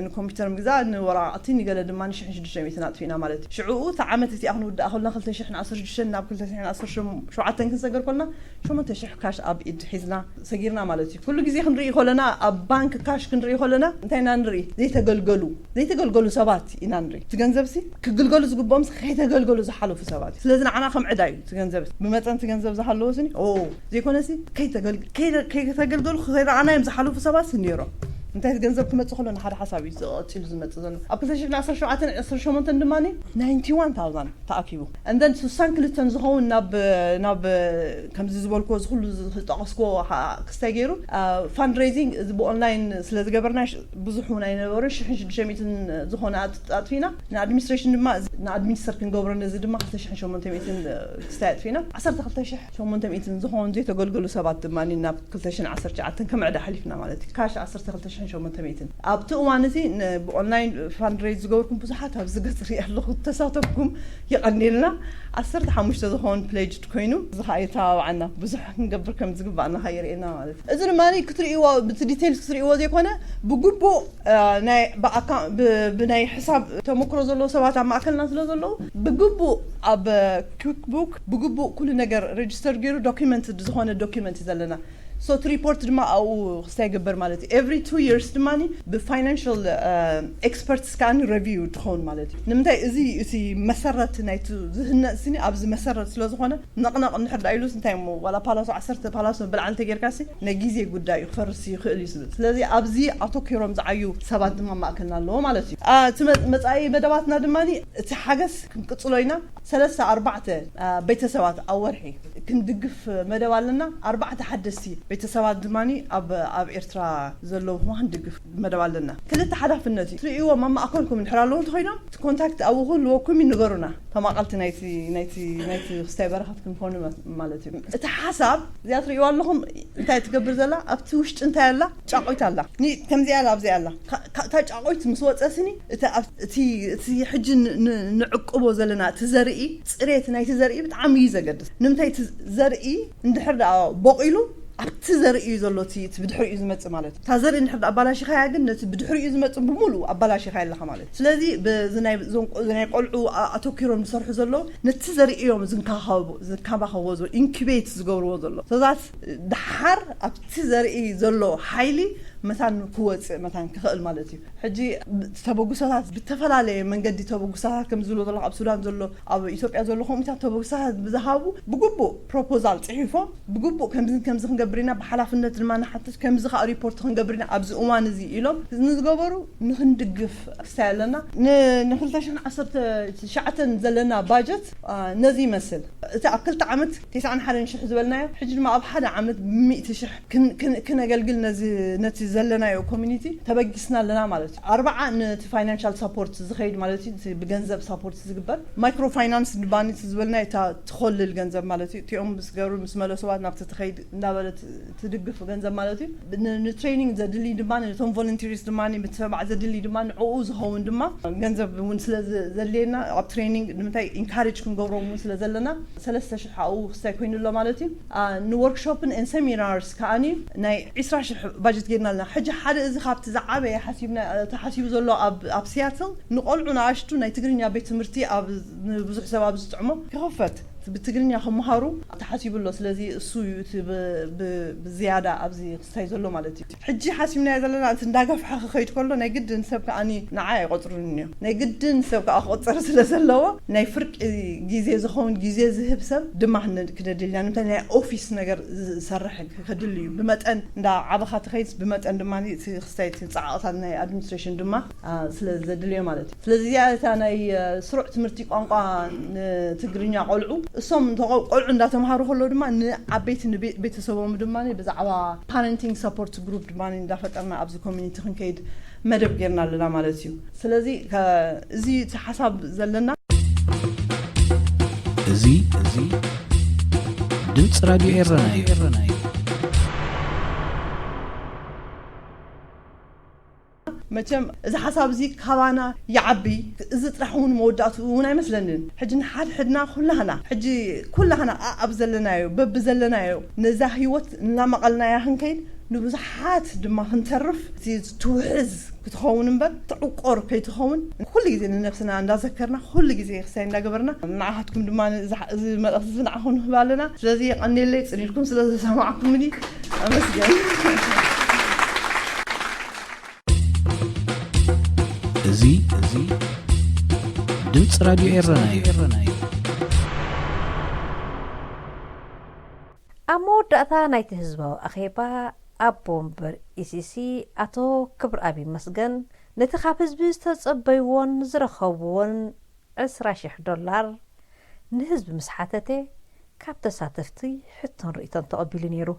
ንኮምፒውተር ምግዛእ ንወረቃቅቲ ንገለ ድማ ንሽሕን ሽዱሽተ ሚእትን ኣጥፊእና ማለት እዩ። ሽዑኡ እቲ ዓመት እቲኣ ክንውድኣ ከለና ክልተ ሽሕን ዓሰርተ ሽዱሽተን ናብ ክልተ ሽሕን ዓሰርተ ሸውዓተን ክንሰገር ከለና ሸሞንተ ሽሕ ካሽ ኣብ ኢድ ሒዝና ሰጊርና ማለት እዩ። ኩሉ ግዜ ክንርኢ ከለና ኣብ ባንክ ካሽ ክንርኢ ከለና እንታይ ኢና ንርኢ? ዘይተገልገሉ ዘይተገልገሉ ሰባት ኢና ንርኢ። እቲ ገንዘብሲ ክግልገሉ ዝግብኦም ከይተገልገሉ ዝሓለፉ ሰባት እዩ። ስለዚ ንዓና ከም ዕዳ እዩ እቲ ገንዘብ። ብመጠን እቲ ገንዘብ ዝሃለዎ ስኒ ኦ ዘይኮነሲ ከይተገልገሉ ከይረኣናዮም ዝሓለፉ ሰባት ነይሮም። እንታይ ገንዘብ ክመፅእ ከሎ ንሓደ ሓሳብ እዩ ዝቐፂሉ ዝመፅእ ዘሎ። ኣብ ክልተ ሽሕን ዓሰርተ ሸውዓተን ዓሰርተ ሸሞንተን ድማ ናይንቲ ዋን ታውዛንድ ተኣኪቡ። እንደን ስሳን ክልተን ዝኸውን ናብ ናብ ከምዚ ዝበልክዎ ዝኩሉ ዝጠቐስክዎ ክስታይ ገይሩ ፋንድሬዚንግ እዚ ብኦንላይን ስለ ዝገበርና ብዙሕ እውን ኣይነበረ ሽሕን ሽዱሽተ ሚእትን ዝኾነ ኣጥፊና ንኣድሚኒስትሬሽን ድማ ንኣድሚኒስተር ክንገብሮ ነዚ ድማ ክልተ ሽሕን ሸሞንተ ሚእትን ክስታይ ኣጥፊና ዓሰርተ ክልተ ሽሕ ሸሞንተ ሚእትን ዝኾኑ ዘይተገልገሉ ሰባት ድማ ናብ ክልተ ሽሕን ዓሰርተ ትሽዓተን ከም ዕዳ ሓሊፍና ማለት እዩ። ካሽ ዓሰርተ ክልተ ሽሕን ሸሞንተ ሚእትን ኣብቲ እዋን እዚ ብኦንላይን ፋንድሬዝ ዝገብርኩም ብዙሓት ኣብዚ ገጽ ሪኢ ኣለኹ ተሳተፍኩም የቐኒልና። ዓሰርተ ሓሙሽተ ዝኾኑ ፕሌጅድ ኮይኑ እዚ ከዓ የተባብዓና ብዙሕ ክንገብር ከም ዝግባእና ከዓ የርእየና ማለት እዩ። እዚ ድማ ክትርእይዎ ብቲ ዲቴይልስ ክትርእይዎ ዘይኮነ ብግቡእ ናይ ብኣካ ብናይ ሕሳብ ተመክሮ ዘለዎ ሰባት ኣብ ማእከልና ስለ ዘለዉ ብግቡእ ኣብ ኩክቡክ ብግቡእ ኩሉ ነገር ሬጅስተር ገይሩ ዶኪመንት ዝኾነ ዶኪመንት እዩ ዘለና። ሶ እቲ ሪፖርት ድማ ኣብኡ ክስታይ ይግበር ማለት እዩ። ኤቭሪ ቱ ይርስ ድማ ብፋይናንሽል ኤክስፐርትስ ከዓ ሪቪው ትኸውን ማለት እዩ። ንምንታይ እዚ እቲ መሰረት ናይቲ ዝህነፅ ስኒ ኣብዚ መሰረት ስለ ዝኾነ ነቕነቕ እንድሕር ዳ ኢሉስ እንታይ እሞ ዋላ ፓላሶ ዓሰርተ ፓላሶ ብልዓል እንተጌርካሲ ናይ ግዜ ጉዳይ እዩ ክፈርስ ይኽእል እዩ ዝብል። ስለዚ ኣብዚ ኣተኪሮም ዝዓዩ ሰባት ድማ ማእከልና ኣለዎ ማለት እዩ። እቲ መፃኢ መደባትና ድማ እቲ ሓገዝ ክንቅፅሎ ኢና። ሰለስተ ኣርባዕተ ቤተሰባት ኣብ ወርሒ ክንድግፍ መደብ ኣለና። ኣርባዕተ ሓደስቲ ቤተሰባት ድማ ኣብ ኤርትራ ዘለዉ ክንድግፍ መደብ ኣለና። ክልተ ሓላፍነት እዩ ትርእይዎም ኣብ ማእከልኩም እንድሕር ኣለዉ እንተኮይኖም እቲ ኮንታክት ኣብኡ ክህልወኩም እዩ ንገሩና። ተማቐልቲ ናይቲ ናይቲ ናይቲ ክስታይ በረኸት ክንኮኑ ማለት እዩ። እቲ ሓሳብ እዚኣ ትርእይዋ ኣለኹም እንታይ ትገብር ዘላ ኣብቲ ውሽጢ እንታይ ኣላ ጫቆይት ኣላ። ከምዚኣ ኣላ ኣብዚኣ ኣላ። እታ ጫቆይት ምስ ወፀስኒ እቲ ሕጂ ንዕቅቦ ዘለና እቲ ዘርኢ ፅሬት ናይቲ ዘርኢ ብጣዕሚ እዩ ዘገድስ። ንምንታይ እቲ ዘርኢ እንድሕር ደኣ ቦቂሉ ኣብቲ ዘርኢ እዩ ዘሎ እቲ ብድሕሪኡ ዝመፅእ ማለት እዩ። እታ ዘርኢ እንድሕር ኣባላሽኻያ ግን ነቲ ብድሕሪኡ ዝመፅእ ብምሉእ ኣባላሽኻያ ኣለኻ ማለት እዩ። ስለዚ ናይ ቆልዑ ኣተኪሮም ዝሰርሑ ዘለዉ ነቲ ዘርኢ እዮም ዝንከባኸብዎ ዘሎ ኢንኩቤት ዝገብርዎ ዘሎ ሶዛት ደሓር ኣብቲ ዘርኢ ዘሎ ሓይሊ መታን ክወፅእ መታን ክኽእል ማለት እዩ። ሕጂ ተበግሶታት ብተፈላለየ መንገዲ ተበግሶታት ከም ዝብሎ ዘለኹ ኣብ ሱዳን ዘሎ ኣብ ኢትዮጵያ ዘሎ ከምኡታት ተበግሶታት ብዝሃቡ ብግቡእ ፕሮፖዛል ፅሒፎም ብግቡእ ከምዚ ከምዚ ክንገብር ኢና ብሓላፍነት ድማ ንሓትት ከምዚ ከዓ ሪፖርት ክንገብር ኢና ኣብዚ እዋን እዚ ኢሎም ንዝገበሩ ንክንድግፍ ክስታይ ኣለና። ንክልተ ሽሕን ዓሰርተ ትሽዓተን ዘለና ባጀት ነዚ ይመስል። እቲ ኣብ ክልተ ዓመት ተስዓን ሓደን ሽሕ ዝበልናዮ ሕጂ ድማ ኣብ ሓደ ዓመት ብሚእቲ ሽሕ ክነገልግል ነቲ ዘለናዮ ኮሚኒቲ ተበጊስና ኣለና ማለት እዩ። ኣርባዓ ነቲ ፋይናንሻል ሳፖርት ዝኸይድ ማለት እዩ። ብገንዘብ ሳፖርት ዝግበር ማይክሮ ፋይናንስ ንባኒት ዝበልናዮ እታ ትኾልል ገንዘብ ማለት እዩ። እቲኦም ምስ ገሩ ምስ መለሰዋት ናብቲ ትኸይድ እንዳበለት ትድግፍ ገንዘብ ማለት እዩ። ንትሬኒንግ ዘድሊ ድማ ነቶም ቮለንቲርስ ድማ ምትበባዕ ዘድሊ ድማ ንዕኡ ዝኸውን ድማ ገንዘብ እውን ስለ ዘድልየና ኣብ ትሬኒንግ ንምንታይ ኢንካሬጅ ክንገብሮም እውን ስለ ዘለና ሰለስተ ሽሕ ኣብኡ ክስታይ ኮይኑ ኣሎ ማለት እዩ። ንወርክሾፕን ን ሰሚናርስ ከዓኒ ናይ ዕስራ ሽሕ ባጀት ጌርና ኣለና። ሕጂ ሓደ እዚ ካብቲ ዝዓበየ ተሓሲቡ ዘሎ ኣብ ሲያትል ንቆልዑ ንኣሽቱ ናይ ትግርኛ ቤት ትምህርቲ ብዙሕ ሰብ ኣብ ዝጥዕሞ ክኸፈት ብትግርኛ ክመሃሩ ተሓሲቡ ኣሎ። ስለዚ እሱ እዩ እቲ ብዝያዳ ኣብዚ ክስታይ ዘሎ ማለት እዩ። ሕጂ ሓሲብናዮ ዘለና እቲ እንዳገፍሐ ክኸይድ ከሎ ናይ ግድን ሰብ ከዓኒ ንዓ ኣይቆፅሩን እዮም። ናይ ግድን ሰብ ከዓ ክቆፀር ስለ ዘለዎ ናይ ፍርቂ ግዜ ዝኸውን ግዜ ዝህብ ሰብ ድማ ክነድል ኢና። ንምንታይ ናይ ኦፊስ ነገር ዝሰርሕ ከድል እዩ። ብመጠን እንዳ ዓበኻ ትኸይድ ብመጠን ድማ እቲ ክስታይ እቲ ፃዕቕታት ናይ ኣድሚኒስትሬሽን ድማ ስለ ዘድልዮ ማለት እዩ። ስለዚ እዚኣ እታ ናይ ስሩዕ ትምህርቲ ቋንቋ ንትግርኛ ቆልዑ እሶም እንተቆ- ቆልዑ እንዳተምሃሩ ከሎ ድማ ንዓበይቲ ንቤ- ቤተሰቦም ድማ ብዛዕባ parenting support group ድማ እንዳፈጠርና ኣብዚ community ክንከይድ መደብ ጌርና ኣለና ማለት እዩ። ስለዚ ከ- እዚ እቲ ሓሳብ ዘለና እዚ እዚ ድምፂ ራድዮ ኤረና እዩ። መቸም እዚ ሓሳብ እዚ ካባና ይዓቢ። እዚ ጥራሕ እውን መወዳእትኡ እውን ኣይመስለንን። ሕጂ ንሓድ ሕድና ኩላህና ሕጂ ኩላህና ኣብ ዘለናዮ በቢ ዘለናዮ ነዛ ህይወት እናመቐልናያ ክንከይድ ንብዙሓት ድማ ክንተርፍ እቲ ትውሕዝ ክትኸውን እምበር ትዕቆር ከይትኸውን ኩሉ ግዜ ንነብስና እንዳዘከርና ኩሉ ግዜ ክሳይ እንዳገበርና ንዓኻትኩም ድማ እዚ መልእኽቲ እዚ ንዓኹም ንህብ ኣለና። ስለዚ የቐኔለይ ጽኒልኩም ስለ ዘሰማዕኩምኒ ኣመስገን። እዚ እዚ ድምፂ ራድዮ ኤረና እዩ። ኣብ መወዳእታ ናይቲ ህዝባዊ ኣኼባ ኣቦ ወንበር ኢሲሲ ኣቶ ክብርኣብ ይመስገን ነቲ ካብ ህዝቢ ዝተጸበይዎን ዝረኸብዎን ዕስራ ሽሕ ዶላር ንህዝቢ ምስ ሓተተ ካብ ተሳተፍቲ ሕቶን ርእይቶን ተቐቢሉ ነይሩ።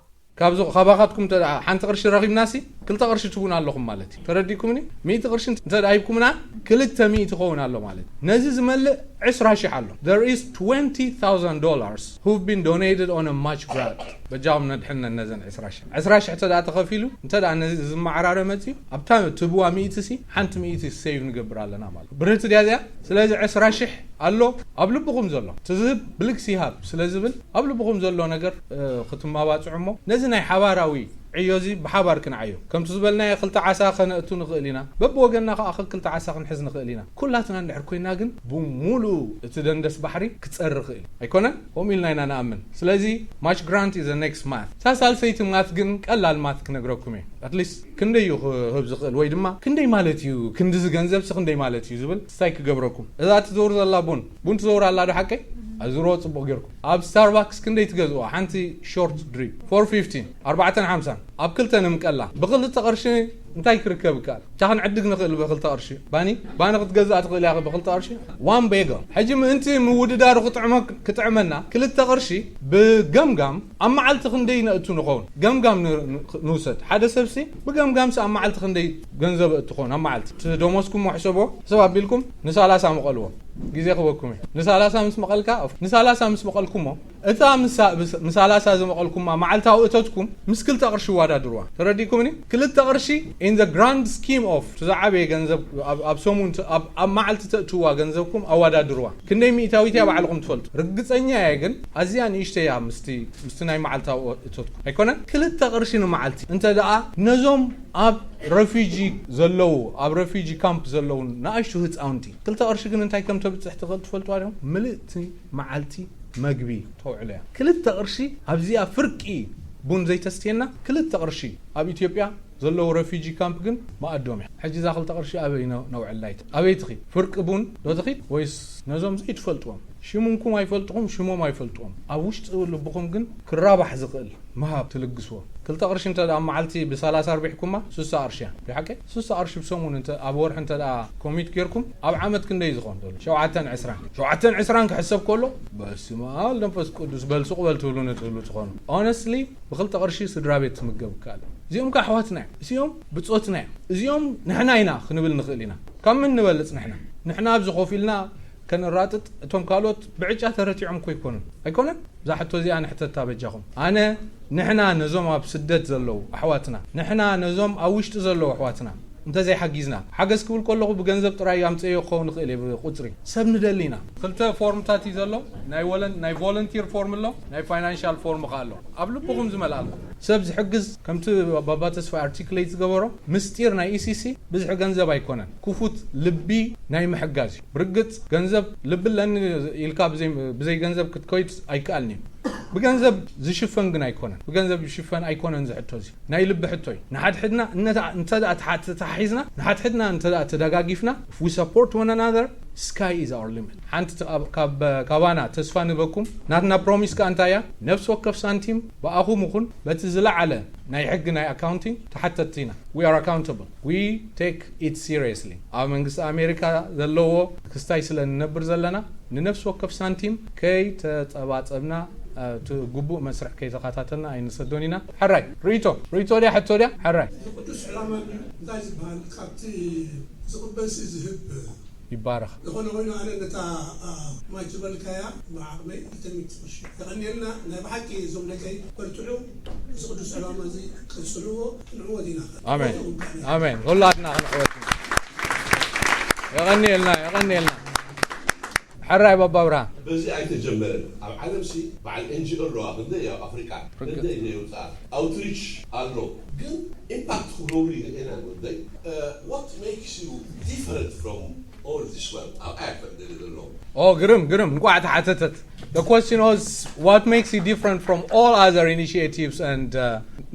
ካብዚ ካባኻትኩም እንተ ደኣ ሓንቲ ቅርሺ ረኺብናሲ ክልተ ቅርሺ ትቡና ኣለኹም ማለት እዩ። ተረዲእኩምኒ? ሚእቲ ቅርሺ እንተ ደኣ ሂብኩምና ክልተ ሚእቲ ክኸውን ኣሎ ማለት እዩ። ነዚ ዝመልእ ዕስራ ሽሕ ኣሎ። There is twenty thousand dollars who've been donated on a March grant. በጃኹም ነድሕነን ነዘን ዕስራ ሽሕ። ዕስራ ሽሕ እንተ ደኣ ተኸፊሉ እንተ ደኣ ነዚ ዝመዓራረ መጺኡ ኣብታ ትብዋ ሚእቲ ሲ ሓንቲ ሚእቲ ሴቭ ንገብር ኣለና ማለት እዩ። ብርህቲ ድያ እዚኣ? ስለዚ ዕስራ ሽሕ ኣሎ ኣብ ልብኹም ዘሎ ትዝህብ ብልግሲ ይሃብ ስለ ዝብል ኣብ ልብኹም ዘሎ ነገር ክትማባፅዑ እሞ ነዚ ናይ ሓባራዊ ዕዮ እዚ ብሓባር ክንዓዮ ከምቲ ዝበልናዮ ክልተ ዓሳ ከነእቱ ንኽእል ኢና። በብወገንና ከዓ ክልተ ዓሳ ክንሕዝ ንኽእል ኢና። ኩላትና እንድሕር ኮይና ግን ብሙሉእ እቲ ደንደስ ባሕሪ ክፀሪ ይኽእል ኣይኮነን። ከምኡ ኢልና ኢና ንኣምን። ስለዚ ማች ግራንት is the next math። እታ ሳልሰይቲ ማት ግን ቀላል ማት ክነግረኩም እየ። ኣትሊስት ክንደይ እዩ ክህብ ዝኽእል ወይ ድማ ክንደይ ማለት እዩ ክንድዚ ገንዘብ ሲ ክንደይ ማለት እዩ ዝብል ስታይ ክገብረኩም። እዛ ትዘውር ዘላ ቡን ቡን ትዘውር ኣላ ዶ ሓቀይ? ኣዝሮ ጽቡቕ ጌርኩም። ኣብ ስታርባክስ ክንደይ ትገዝዋ ሓንቲ ሾርት ድሪፕ? ፎር ፊፍቲን ኣርባዕተን ሓምሳን ኣብ ክልተ ንምቀላ ብክልተ ቅርሺ እንታይ ክርከብ ይከኣል? እታ ክንዕድግ ንኽእል ብክልተ ቅርሺ ባኒ ባኒ ክትገዝኣ ትኽእል ኢኻ ብክልተ ቅርሺ ዋን ቤገ። ሕጂ ምእንቲ ምውድዳሩ ክጥዕመ- ክጥዕመና ክልተ ቅርሺ ብገምጋም ኣብ መዓልቲ ክንደይ ነእቱ ንኸውን? ገምጋም ን- ን- ንውሰድ። ሓደ ሰብሲ ብገምጋምሲ ኣብ መዓልቲ ክንደይ ገንዘብ እእትኾን ኣብ መዓልቲ እቲ ደሞዝኩም ሕሰቦ ሕሰብ ኣቢልኩም ንሳላሳ መቐልዎ ግዜ ክበኩም እዩ። ንሳላሳ ምስ መቐልካ ንሳላሳ ምስ መቐልኩሞ እታ ምሳላሳ ዝመቐልኩማ መዓልታዊ እቶትኩም ምስ ክልተ ቅርሺ ዋዳድርዋ። ተረዲእኩምኒ? ክልተ ቅርሺ in the grand scheme of ዝዓበየ ገንዘብ ኣብ ሰሙን ኣብ መዓልቲ ተእትዋ ገንዘብኩም ኣዋዳድርዋ። ክንደይ ሚእታዊት እያ ባዕልኹም ትፈልጡ። ርግፀኛ እየ ግን ኣዝያ ንእሽተይ እያ ምስቲ ምስቲ ናይ መዓልታዊ እቶትኩም ኣይኮነን። ክልተ ቅርሺ ንመዓልቲ እንተ ደኣ ነዞም ኣብ ረፊጂ ዘለዉ ኣብ ረፊጂ ካምፕ ዘለዉ ንኣሽቱ ህፃውንቲ ክልተ ቅርሺ ግን እንታይ ከም ተብፅሕ ትኽእል ትፈልጥዋ ዲኹም? ምልእቲ መዓልቲ መግቢ ተውዕሎ እያ። ክልተ ቅርሺ ኣብዚኣ ፍርቂ ቡን ዘይተስትየና ክልተ ቅርሺ ኣብ ኢትዮጵያ ዘለዉ ረፊጂ ካምፕ ግን መኣዶም እያ። ሕጂ እዛ ክልተ ቅርሺ ኣበይ ነ- ነውዕላ ይት ኣበይ ትኺድ? ፍርቂ ቡን ዶ ትኺድ ወይስ ነዞም ዘይትፈልጥዎም ሽምንኩም ኣይፈልጥኹም ሽሞም ኣይፈልጥዎም ኣብ ውሽጢ ልብኹም ግን ክራባሕ ዝኽእል ምሃብ ትልግስዎ። ክልተ ቅርሺ እንተ ደኣ መዓልቲ ብሳላሳ ኣርቢሕኩማ ሱሳ ቅርሺ እያ። ብሓቂ ሱሳ ቅርሺ ብሰሙን እንተ ኣብ ወርሒ እንተ ደኣ ኮሚት ጌርኩም ኣብ ዓመት ክንደይ ዝኾን ዘሎ? ሸውዓተን ዕስራን ሸውዓተን ዕስራን ክሕሰብ ከሎ በስመ ኣብ መንፈስ ቅዱስ በል ሱቕ በል ትብሉኒ ትብሉ ትኾኑ። ኦነስትሊ ብክልተ ቅርሺ ስድራ ቤት ትምገብ ይከኣል። እዚኦም ከ ኣሕዋትና እዮም። እዚኦም ብጾትና እዮም። እዚኦም ንሕና ኢና ክንብል ንኽእል ኢና። ካብ መን ንበልጽ ንሕና? ንሕና ኣብዚ ኮፍ ኢልና ከነራጥጥ እቶም ካልኦት ብዕጫ ተረቲዖም እኮ ኣይኮኑን ኣይኮነን? እዛ ሕቶ እዚኣ ንሕተታ በጃኹም። ኣነ ንሕና ነዞም ኣብ ስደት ዘለዉ ኣሕዋትና ንሕና ነዞም ኣብ ውሽጢ ዘለዉ ኣሕዋትና እንተዘይሓጊዝና ሓገዝ ክብል ከለኹ ብገንዘብ ጥራይ ኣምፀዮ ክኸውን ይኽእል እየ ብቁፅሪ ሰብ ንደሊ ኢና። ክልተ ፎርምታት እዩ ዘሎ። ናይ ቮለንቲር ፎርም ኣሎ፣ ናይ ፋይናንሻል ፎርም ከ ኣሎ። ኣብ ልብኹም ዝመልኣልኩም ሰብ ዝሕግዝ ከምቲ ባባ ተስፋ ኣርቲክሌት ዝገበሮ ምስጢር ናይ ኢሲሲ ብዙሕ ገንዘብ ኣይኮነን። ክፉት ልቢ ናይ ምሕጋዝ እዩ። ብርግጽ ገንዘብ ልቢ ኣለኒ ኢልካ ብዘይ- ብዘይ ገንዘብ ክትከይድ ኣይከኣልን እዩ። ብገንዘብ ዝሽፈን ግን ኣይኮነን። ብገንዘብ ዝሽፈን ኣይኮነን እዚ ሕቶ እዚ። ናይ ልቢ ሕቶ እዩ። ንሓድሕድና እነተ- እንተ ደኣ ተሓ- ተተሓሒዝና ንሓድሕድና እንተ ደኣ ተደጋጊፍና if we support one another Sky is our limit። ሓንቲ ካብ ካባና ተስፋ ንበኩም። ናትና ፕሮሚስ ከኣ እንታይ እያ? ነፍሲ ወከፍ ሳንቲም ብኣኹም ይኹን በቲ ዝለዓለ ናይ ሕጊ ናይ ኣካውንቲንግ ተሓተትቲ ኢና። We are accountable, we take it seriously። ኣብ መንግስቲ ኣሜሪካ ዘለዎ ክስታይ ስለ ንነብር ዘለና ንነፍሲ ወከፍ ሳንቲም ከይተጠባጸብና እቲ ግቡእ መስርሕ ከይተኸታተልና ኣይንሰዶን ኢና። ሕራይ ርእይቶ ርእይቶ ድያ ሕቶ ድያ? ሕራይ። ቅዱስ ዕላማ እንታይ ዝበሃል ካብቲ ዝቕበልሲ ዝህብ ይባረኽ። ዝኾነ ኮይኑ ኣነ ነታ ማይ ዝበልካያ ብዓቕመይ ክልተ ሚእቲ ቅርሺ የቐንየልና። ናይ ብሓቂ እዞም ደቀይ በርትዑ፣ እዚ ቅዱስ ዕላማ እዚ ቀጽልዎ፣ ክንዕወት ኢና። ኣሜን ኣሜን። ሁላትና ክንዕወት ኢና። የቐንየልና የቐንየልና። ሕራይ ባባ ብርሃን። በዚ ኣይተጀመረን። ኣብ ዓለም ሲ በዓል ኤንጂኦ ኣለዋ፣ ክንደይ ኣብ ኣፍሪቃ ክንደይ ኢለ ይውፅኣ፣ ኣውትሪች ኣሎ፣ ግን ኢምፓክት ክገብሩ ይርኤና ወደይ። What makes you different from all this world? ኣብ ኣያ ክፈቅደሊ ዘሎ ኦ ግርም ግርም እንቋዕ ተሓተተት። The question was what makes you different from all other initiatives and uh,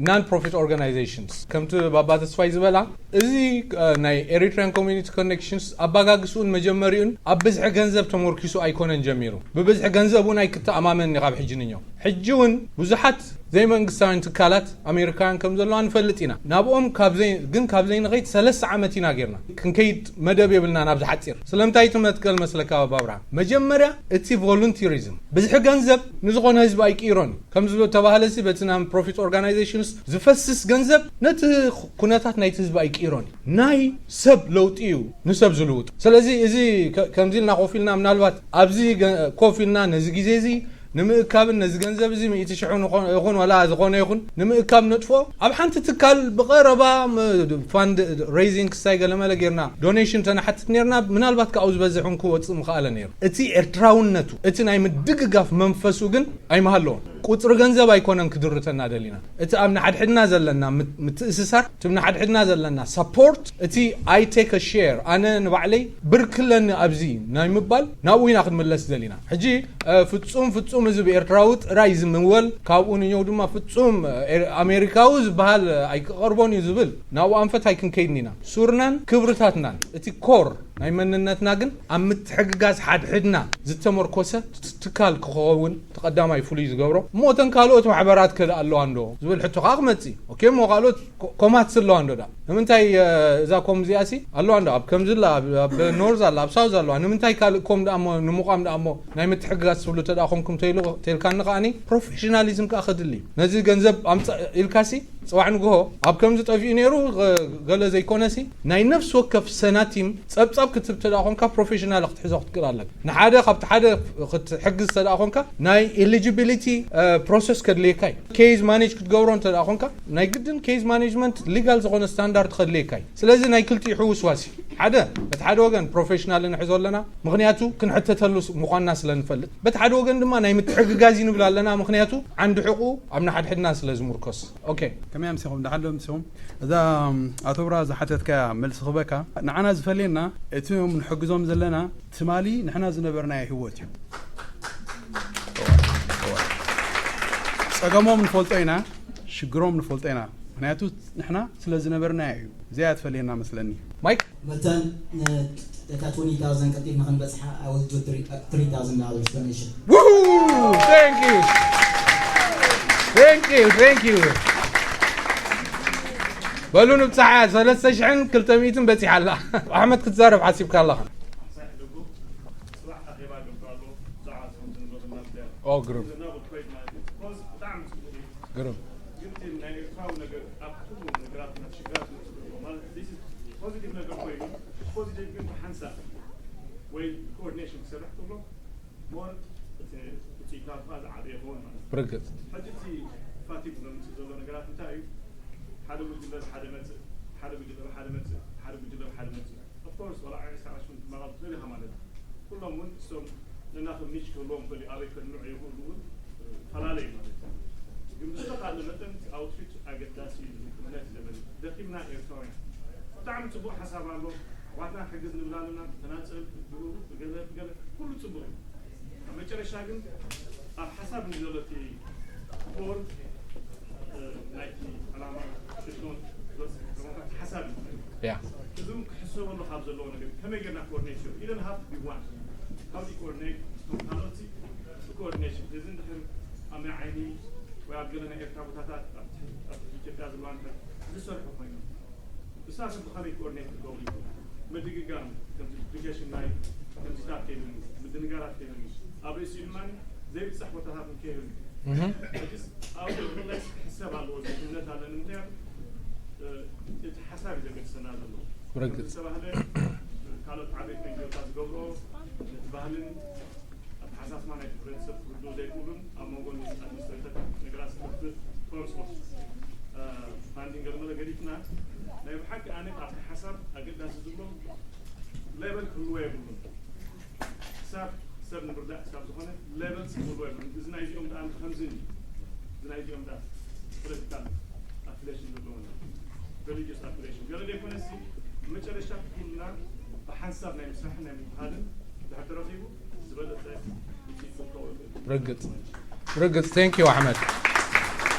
non-profit organizations? ከምቲ ባባ ተስፋይ ዝበላ እዚ ናይ Eritrean Community Connections ኣባጋግስኡን መጀመሪኡን ኣብ ብዝሒ ገንዘብ ተመርኪሱ ኣይኮነን ጀሚሩ። ብብዝሒ ገንዘብ እውን ኣይክተኣማመን ካብ ሕጂ ንኛው። ሕጂ እውን ብዙሓት ዘይመንግስታውያን ትካላት ኣሜሪካውያን ከም ዘለዋ ንፈልጥ ኢና። ናብኦም ግን ካብ ዘይንኸይድ ሰለስተ ዓመት ኢና ጌርና። ክንከይድ መደብ የብልና ናብዚ ሓፂር። ስለምንታይ እቲ መትከል መስለካ ባባ ኣብርሃም? መጀመርያ እቲ ቮሉንቲሪዝም ብዝሒ ገንዘብ ንዝኾነ ህዝቢ ኣይቅይሮን እዩ። ከምዚ ዝተባህለ ሲ በቲ non profit organizations ዝፈስስ ገንዘብ ነቲ ኩነታት ናይቲ ህዝቢ ኣይቅይሮን እዩ። ናይ ሰብ ለውጢ እዩ ንሰብ ዝልውጥ። ስለዚ እዚ ከምዚ ኢልና ኮፍ ኢልና ምናልባት ኣብዚ ኮፍ ኢልና ነዚ ግዜ እዚ ንምእካብን ነዚ ገንዘብ እዚ ሚእቲ ሽሕ ይኹን ዋላ ዝኾነ ይኹን ንምእካብ ነጥፍኦ ኣብ ሓንቲ ትካል ብቐረባ ፋንድ ሬይዚንግ ክሳይ ገለመለ ጌርና ዶኔሽን ተንሓትት ኔርና ምናልባት ካብኡ ዝበዝሕ እውን ክወፅእ ምኽኣለ ነይሩ። እቲ ኤርትራውነቱ እቲ ናይ ምድግጋፍ መንፈሱ ግን ኣይምሃለዎን። ቁፅሪ ገንዘብ ኣይኮነን ክድርተና ደሊና። እቲ ኣብ ንሓድሕድና ዘለና ምትእስሳር እቲ ኣብ ንሓድሕድና ዘለና support እቲ I take a share ኣነ ንባዕለይ ብርክለኒ ኣብዚ ናይ ምባል ናብኡ ኢና ክንምለስ ደሊና። ሕጂ ፍጹም ፍጹም እዚ ብኤርትራዊ ጥራይ ዝምወል ካብኡ ንየው ድማ ፍጹም ኣሜሪካዊ ዝበሃል ኣይክቐርቦን እዩ ዝብል ናብኡ ኣንፈት ኣይክንከይድን ኢና። ሱርናን ክብርታትናን እቲ ኮር ናይ መንነትና ግን ኣብ ምትሕግጋዝ ሓድሕድና ዝተመርኮሰ ትካል ክኸውን እቲ ቀዳማይ ፍሉይ ዝገብሮ። እሞ እተን ካልኦት ማሕበራት ከ ኣለዋ እንዶ ዝብል ሕቶ ከዓ ክመፅእ። ኦኬ እሞ ካልኦት ኮማት ኣለዋ እንዶ ዳ ንምንታይ እዛ ኮም እዚኣ ሲ ኣለዋ እንዶ ኣብ ከምዚ ኣላ ኣብ ኖርዝ ኣላ ኣብ ሳውዝ ኣለዋ ንምንታይ ካልእ ኮም ደኣ እሞ ንምቋም ደኣ እሞ ናይ ምትሕግጋዝ ትብሉ ተደኣ ኮንኩም ተይሉ ተልካኒ ከዓኒ ፕሮፌሽናሊዝም ከዓ ከድሊ ነዚ ገንዘብ ኣምፃእ ኢልካ ሲ ጽባሕ ንግሆ ኣብ ከምዚ ጠፊኡ ነይሩ ገለ ዘይኮነሲ ናይ ነፍሲ ወከፍ ሰናቲም ጸብጻብ ክትብ ተደኣ ኮንካ ፕሮፌሽናል ክትሕዞ ክትክእል ኣለካ። ንሓደ ካብቲ ሓደ ክትሕግዝ ተደኣ ኮንካ ናይ ኤሊጂቢሊቲ ፕሮሰስ ከድልየካ እዩ። ኬዝ ማኔጅ ክትገብሮ እንተደኣ ኮንካ ናይ ግድን ኬዝ ማኔጅመንት ሊጋል ዝኾነ ስታንዳርድ ከድልየካ እዩ። ስለዚ ናይ ክልቲኡ ሕውስዋስ እዩ። ሓደ በቲ ሓደ ወገን ፕሮፌሽናል ንሕዞ ኣለና፣ ምኽንያቱ ክንሕተተሉ ምዃንና ስለ ንፈልጥ፣ በቲ ሓደ ወገን ድማ ናይ ምትሕግጋዝ እዩ ንብል ኣለና፣ ምኽንያቱ ዓንዲ ሕቑ ኣብ ንሓድሕድና ስለ ዝምርኮስ። ኦኬ። ከመይ ኣምሲኹም? ደሓን ዶ ኣምሲኹም? እዛ ኣቶ ብራ ዝሓተትካያ መልሲ ክበካ፣ ንዓና ዝፈልየና እቶም ንሕግዞም ዘለና ትማሊ ንሕና ዝነበርናዮ ህይወት እዩ። ጸገሞም ንፈልጦ ኢና፣ ሽግሮም ንፈልጦ ኢና። ምኽንያቱ ንሕና ስለ ዝነበርናዮ እዩ። እዚኣ እያ ትፈልየና መስለኒ። ማይክ። መታን ነታ twenty thousand ቀልጢፍና ክንበጽሓ I will do three thousand dollars donation። Thank you. Thank you. Thank you. በሉ ንብጽሓ ሰለስተ ሽሕን ክልተ ሚእትን በጺሓ ኣላ። ኣሕመድ ክትዛረብ ሓሲብካ ኣለኻ። ኦ ግሩም ግሩም። ፖዚቲቭ ነገር ኮይኑ ፖዚቲቭ ግን ብሓንሳብ ወይ ኮኦርዲኔሽን ክሰርሕ ከሎ ሞር እቲ ውፅኢትና ከዓ ዝዓበየ ይኸውን ማለት እዩ። ብርግፅ። ሕጂ እቲ ፋቲግ ዘምፅእ ዘሎ ነገራት እንታይ እዩ? ሓደ ጉጅለ ብሓደ መፅእ፣ ሓደ ጉጅለ ብሓደ መፅእ፣ ሓደ ጉጅለ ብሓደ መፅእ። ኦፍኮርስ ዋላ ዕስራ ዓሽሩን ክትመቓል ትኽእል ኢኻ ማለት እዩ። ኩሎም እውን እሶም ነናቶም ኒሽ ክህልዎም ይኽእል እዩ፣ ኣበይ ከድምዑ ይኽእሉ እውን ፈላለዩ ማለት እዩ። ግን ብዝተኻለ መጠን እቲ ኣውትሪች ኣገዳሲ እዩ ዝብል እምነት ኣለኒ። ደኺምና ኤርትራውያን። ብጣዕሚ ፅቡቕ ሓሳብ ኣሎ። ኣሕዋትና ንሕግዝ ንብል ኣለና፣ ብተናፀል፣ ብግሩፕ፣ ብገለ ብገለ ኩሉ ፅቡቕ እዩ። ኣብ መጨረሻ ግን ኣብ ሓሳብ ንዘሎ እቲ ኮር ናይቲ ዕላማ ሽቶን ሓሳብ እዩ። እዞም ክሕሰበሉ ካብ ዘለዎ ነገር ከመይ ጌርና ኮኦርዲኔት ኢለን ሃፍ ቢ ዋን ካብ ኮኦርዲኔት እቶም ካልኦት ኮኦርዲኔሽን እዚ እንድሕር ኣብ ናይ ዓይኒ ወይ ኣብ ገለ ናይ ኤርትራ ቦታታት ኣብ ኢትዮጵያ ዘለዋ እንድሕር ዝሰርሑ ኮይኖም ንሳቶም ብኸመይ ኮኦርዲኔት ክገብሩ ይኽእሉ? ምድግጋም ከምዚ ዱፕሊኬሽን ናይ ከምዚታት ከይብሉ ምድንጋራት ከይብሉ ኣብ ርእሲኡ ድማ ዘይብጻሕ ቦታታት ከይብሉ ሕጅስ ኣብ ሪላይስ ክሕሰብ ኣለዎ ዝብል እምነት ኣለኒ። ምክንያቱ እቲ ሓሳብ እዩ ዘገድሰና ዘሎ። ብርግጽ ዝተባህለ ካልኦት ዓበይቲ መንገድታት ዝገብሮ ነቲ ባህልን ኣተሓሳስባ ናይ ሕብረተሰብ ክርድኡ ዘይክእሉን ኣብ መንጎ ኣድሚኒስትሬተር ነገራት ዝኸፍት ፕሮሰስ ፋንዲንግ ገለመለ ገዲፍና ናይ ብሓቂ ኣነ ኣብቲ ሓሳብ ኣገዳሲ ዝብሎ ሌቨል ክህልዎ የብሉን። ክሳብ ሰብ ንምርዳእ ክሳብ ዝኾነ ሌቨል ክህልዎ የብሉን። እዚ ናይዚኦም ደኣ ከምዚ እዩ። እዚ ናይዚኦም ደኣ ፖለቲካል ኣፊሌሽን ዘለዎም ሪሊጅስ ኣፊሌሽን ገለ ዘይኮነሲ መጨረሻ ኩልና ብሓንሳብ ናይ ምስራሕ ናይ ምብሃልን ድሕር ተረኺቡ ዝበለፀ ውፅኢት ክረክቦ ይኽእል። ርግፅ ርግፅ thank you ኣሕመድ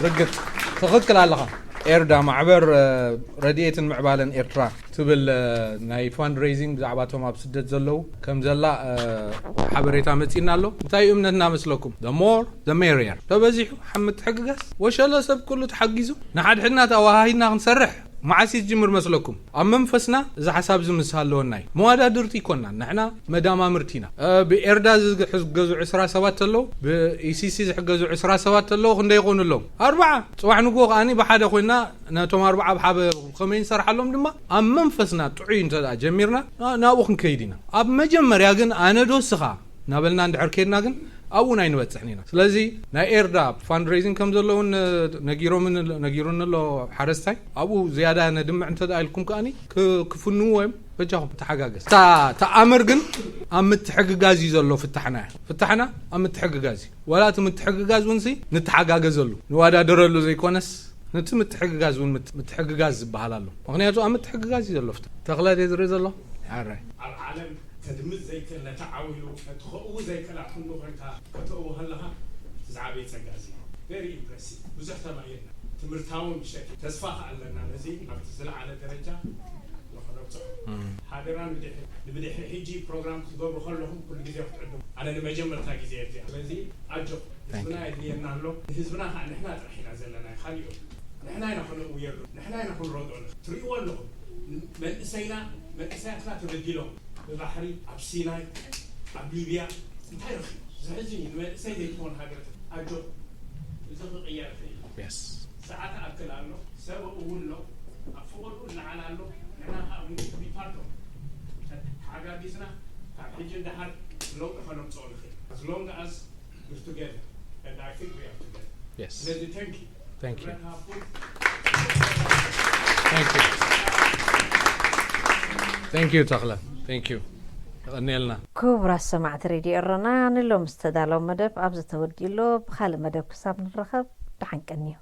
ርግፅ ትኽክል ኣለኻ ኤርዳ ማዕበር ረድኤትን ምዕባለን ኤርትራ ትብል ናይ ፋንድሬዚንግ ብዛዕባቶም ኣብ ስደት ዘለዉ ከም ዘላ ሓበሬታ መፂና ኣሎ እንታይ እዩ እምነትና መስለኩም the more the merrier ተበዚሑ ሓምድ ትሕግጋስ ወሸለ ሰብ ኩሉ ተሓጊዙ ንሓድሕድና ተዋሃሂድና ክንሰርሕ መዓስ እዩ ዝጅምር መስለኩም ኣብ መንፈስና እዚ ሓሳብ እዚ ምስ ሃለወና እዩ መዋዳድርቲ ይኮና ንሕና መዳማምርቲ ኢና ብኤርዳ ዝሕገዙ ዕስራ ሰባት ኣለዉ ብኢሲሲ ዝሕገዙ ዕስራ ሰባት ኣለዉ ክንደይ ይኾኑ ኣለዉ ኣርባዓ ፅባሕ ንግሆ ከዓኒ ብሓደ ኮይና ነቶም ኣርባዓ ብሓበ ከመይ ንሰርሓሎም ድማ ኣብ መንፈስና ጥዑይ እንተ ጀሚርና ናብኡ ክንከይድ ኢና ኣብ መጀመርያ ግን ኣነ ዶ ስኻ እናበልና እንድሕር ከይድና ግን ኣብኡ ናይ ንበፅሕን ኢና ስለዚ ናይ ኤርዳ ፋንድሬዚንግ ከም ዘለውን ነጊሮምን ነጊሩን ኣሎ ሓረስታይ ኣብኡ ዝያዳ ነድምዕ እንተ ኢልኩም ከኣኒ ክፍንዎ እዮም በጃኹም ተሓጋገዝ ተኣምር ግን ኣብ ምትሕግጋዝ እዩ ዘሎ ፍታሕና ፍታሕና ኣብ ምትሕግጋዝ እዩ ወላ እቲ ምትሕግጋዝ እውን ሲ ንተሓጋገዘሉ ንዋዳደረሉ ዘይኮነስ ነቲ ምትሕግጋዝ እውን ምትሕግጋዝ ዝበሃል ኣሎ ምክንያቱ ኣብ ምትሕግጋዝ እዩ ዘሎ ፍታሕ ተኽለ ድየ ዝርኢ ዘሎ ሓራይ ኣብ ዓለም ከድምፅ ዘይክእል ነቲ ዓው ኢሉ ነቲ ከእዉ ዘይክእል ኣብ ክንዱ ኮንካ ከተእዉ ከለኻ እቲ ዝዓበየ ፀጋ እዚ እዩ very impressive ብዙሕ ተማሂርና ትምህርታዊ ምሸት እዩ ተስፋ ከ ኣለና ነዚ ኣብቲ ዝለዓለ ደረጃ ንኸነብፅሖ ሓደራ ንብድሕሪ ንብድሕሪ ሕጂ ፕሮግራም ክትገብሩ ከለኹም ኩሉ ግዜ ክትዕድሙ ኣነ ንመጀመርታ ግዜ እዚኣ ስለዚ ኣጆኹም ህዝብና የድልየና ኣሎ ንህዝብና ከዓ ንሕና ጥራሕ ኢና ዘለና ካሊኦም ንሕና ኢና ክንእውየሉ ንሕና ኢና ክንረድኦ ንኽእል ትርእይዎ ኣለኹም መንእሰይና መንእሰያትና ተበዲሎም ብባሕሪ ኣብ ሲናይ ኣብ ሊብያ እንታይ ረኺቡ ዘሕዝን እዩ ንመንእሰይ ዘይትኾን ሃገር ኣጆኹም እዚ ክቕየር ይኽእል እዩ ሰዓት ኣክል ኣሎ ሰብ እውን ኣሎ ኣብ ፍቐዱ ንዓል ኣሎ ንሕና ከዓ we need to be part of ተሓጋጊዝና ካብ ሕጂ ንደሓር ለውጢ ከነምፅኦ ንኽእል as long as we're together and I think we are together Yes. ስለዚ thank you Thank you. Have food. Thank you. Thank you ተኽለ. Thank you. የቐንየልና። ክቡራት ሰማዕቲ ሬድዮ ኤረና ንሎም ዝተዳለወ መደብ ኣብዚ ተወዲኡ ኣሎ። ብኻልእ መደብ ክሳብ ንራኸብ ደሓን ቀንዩ።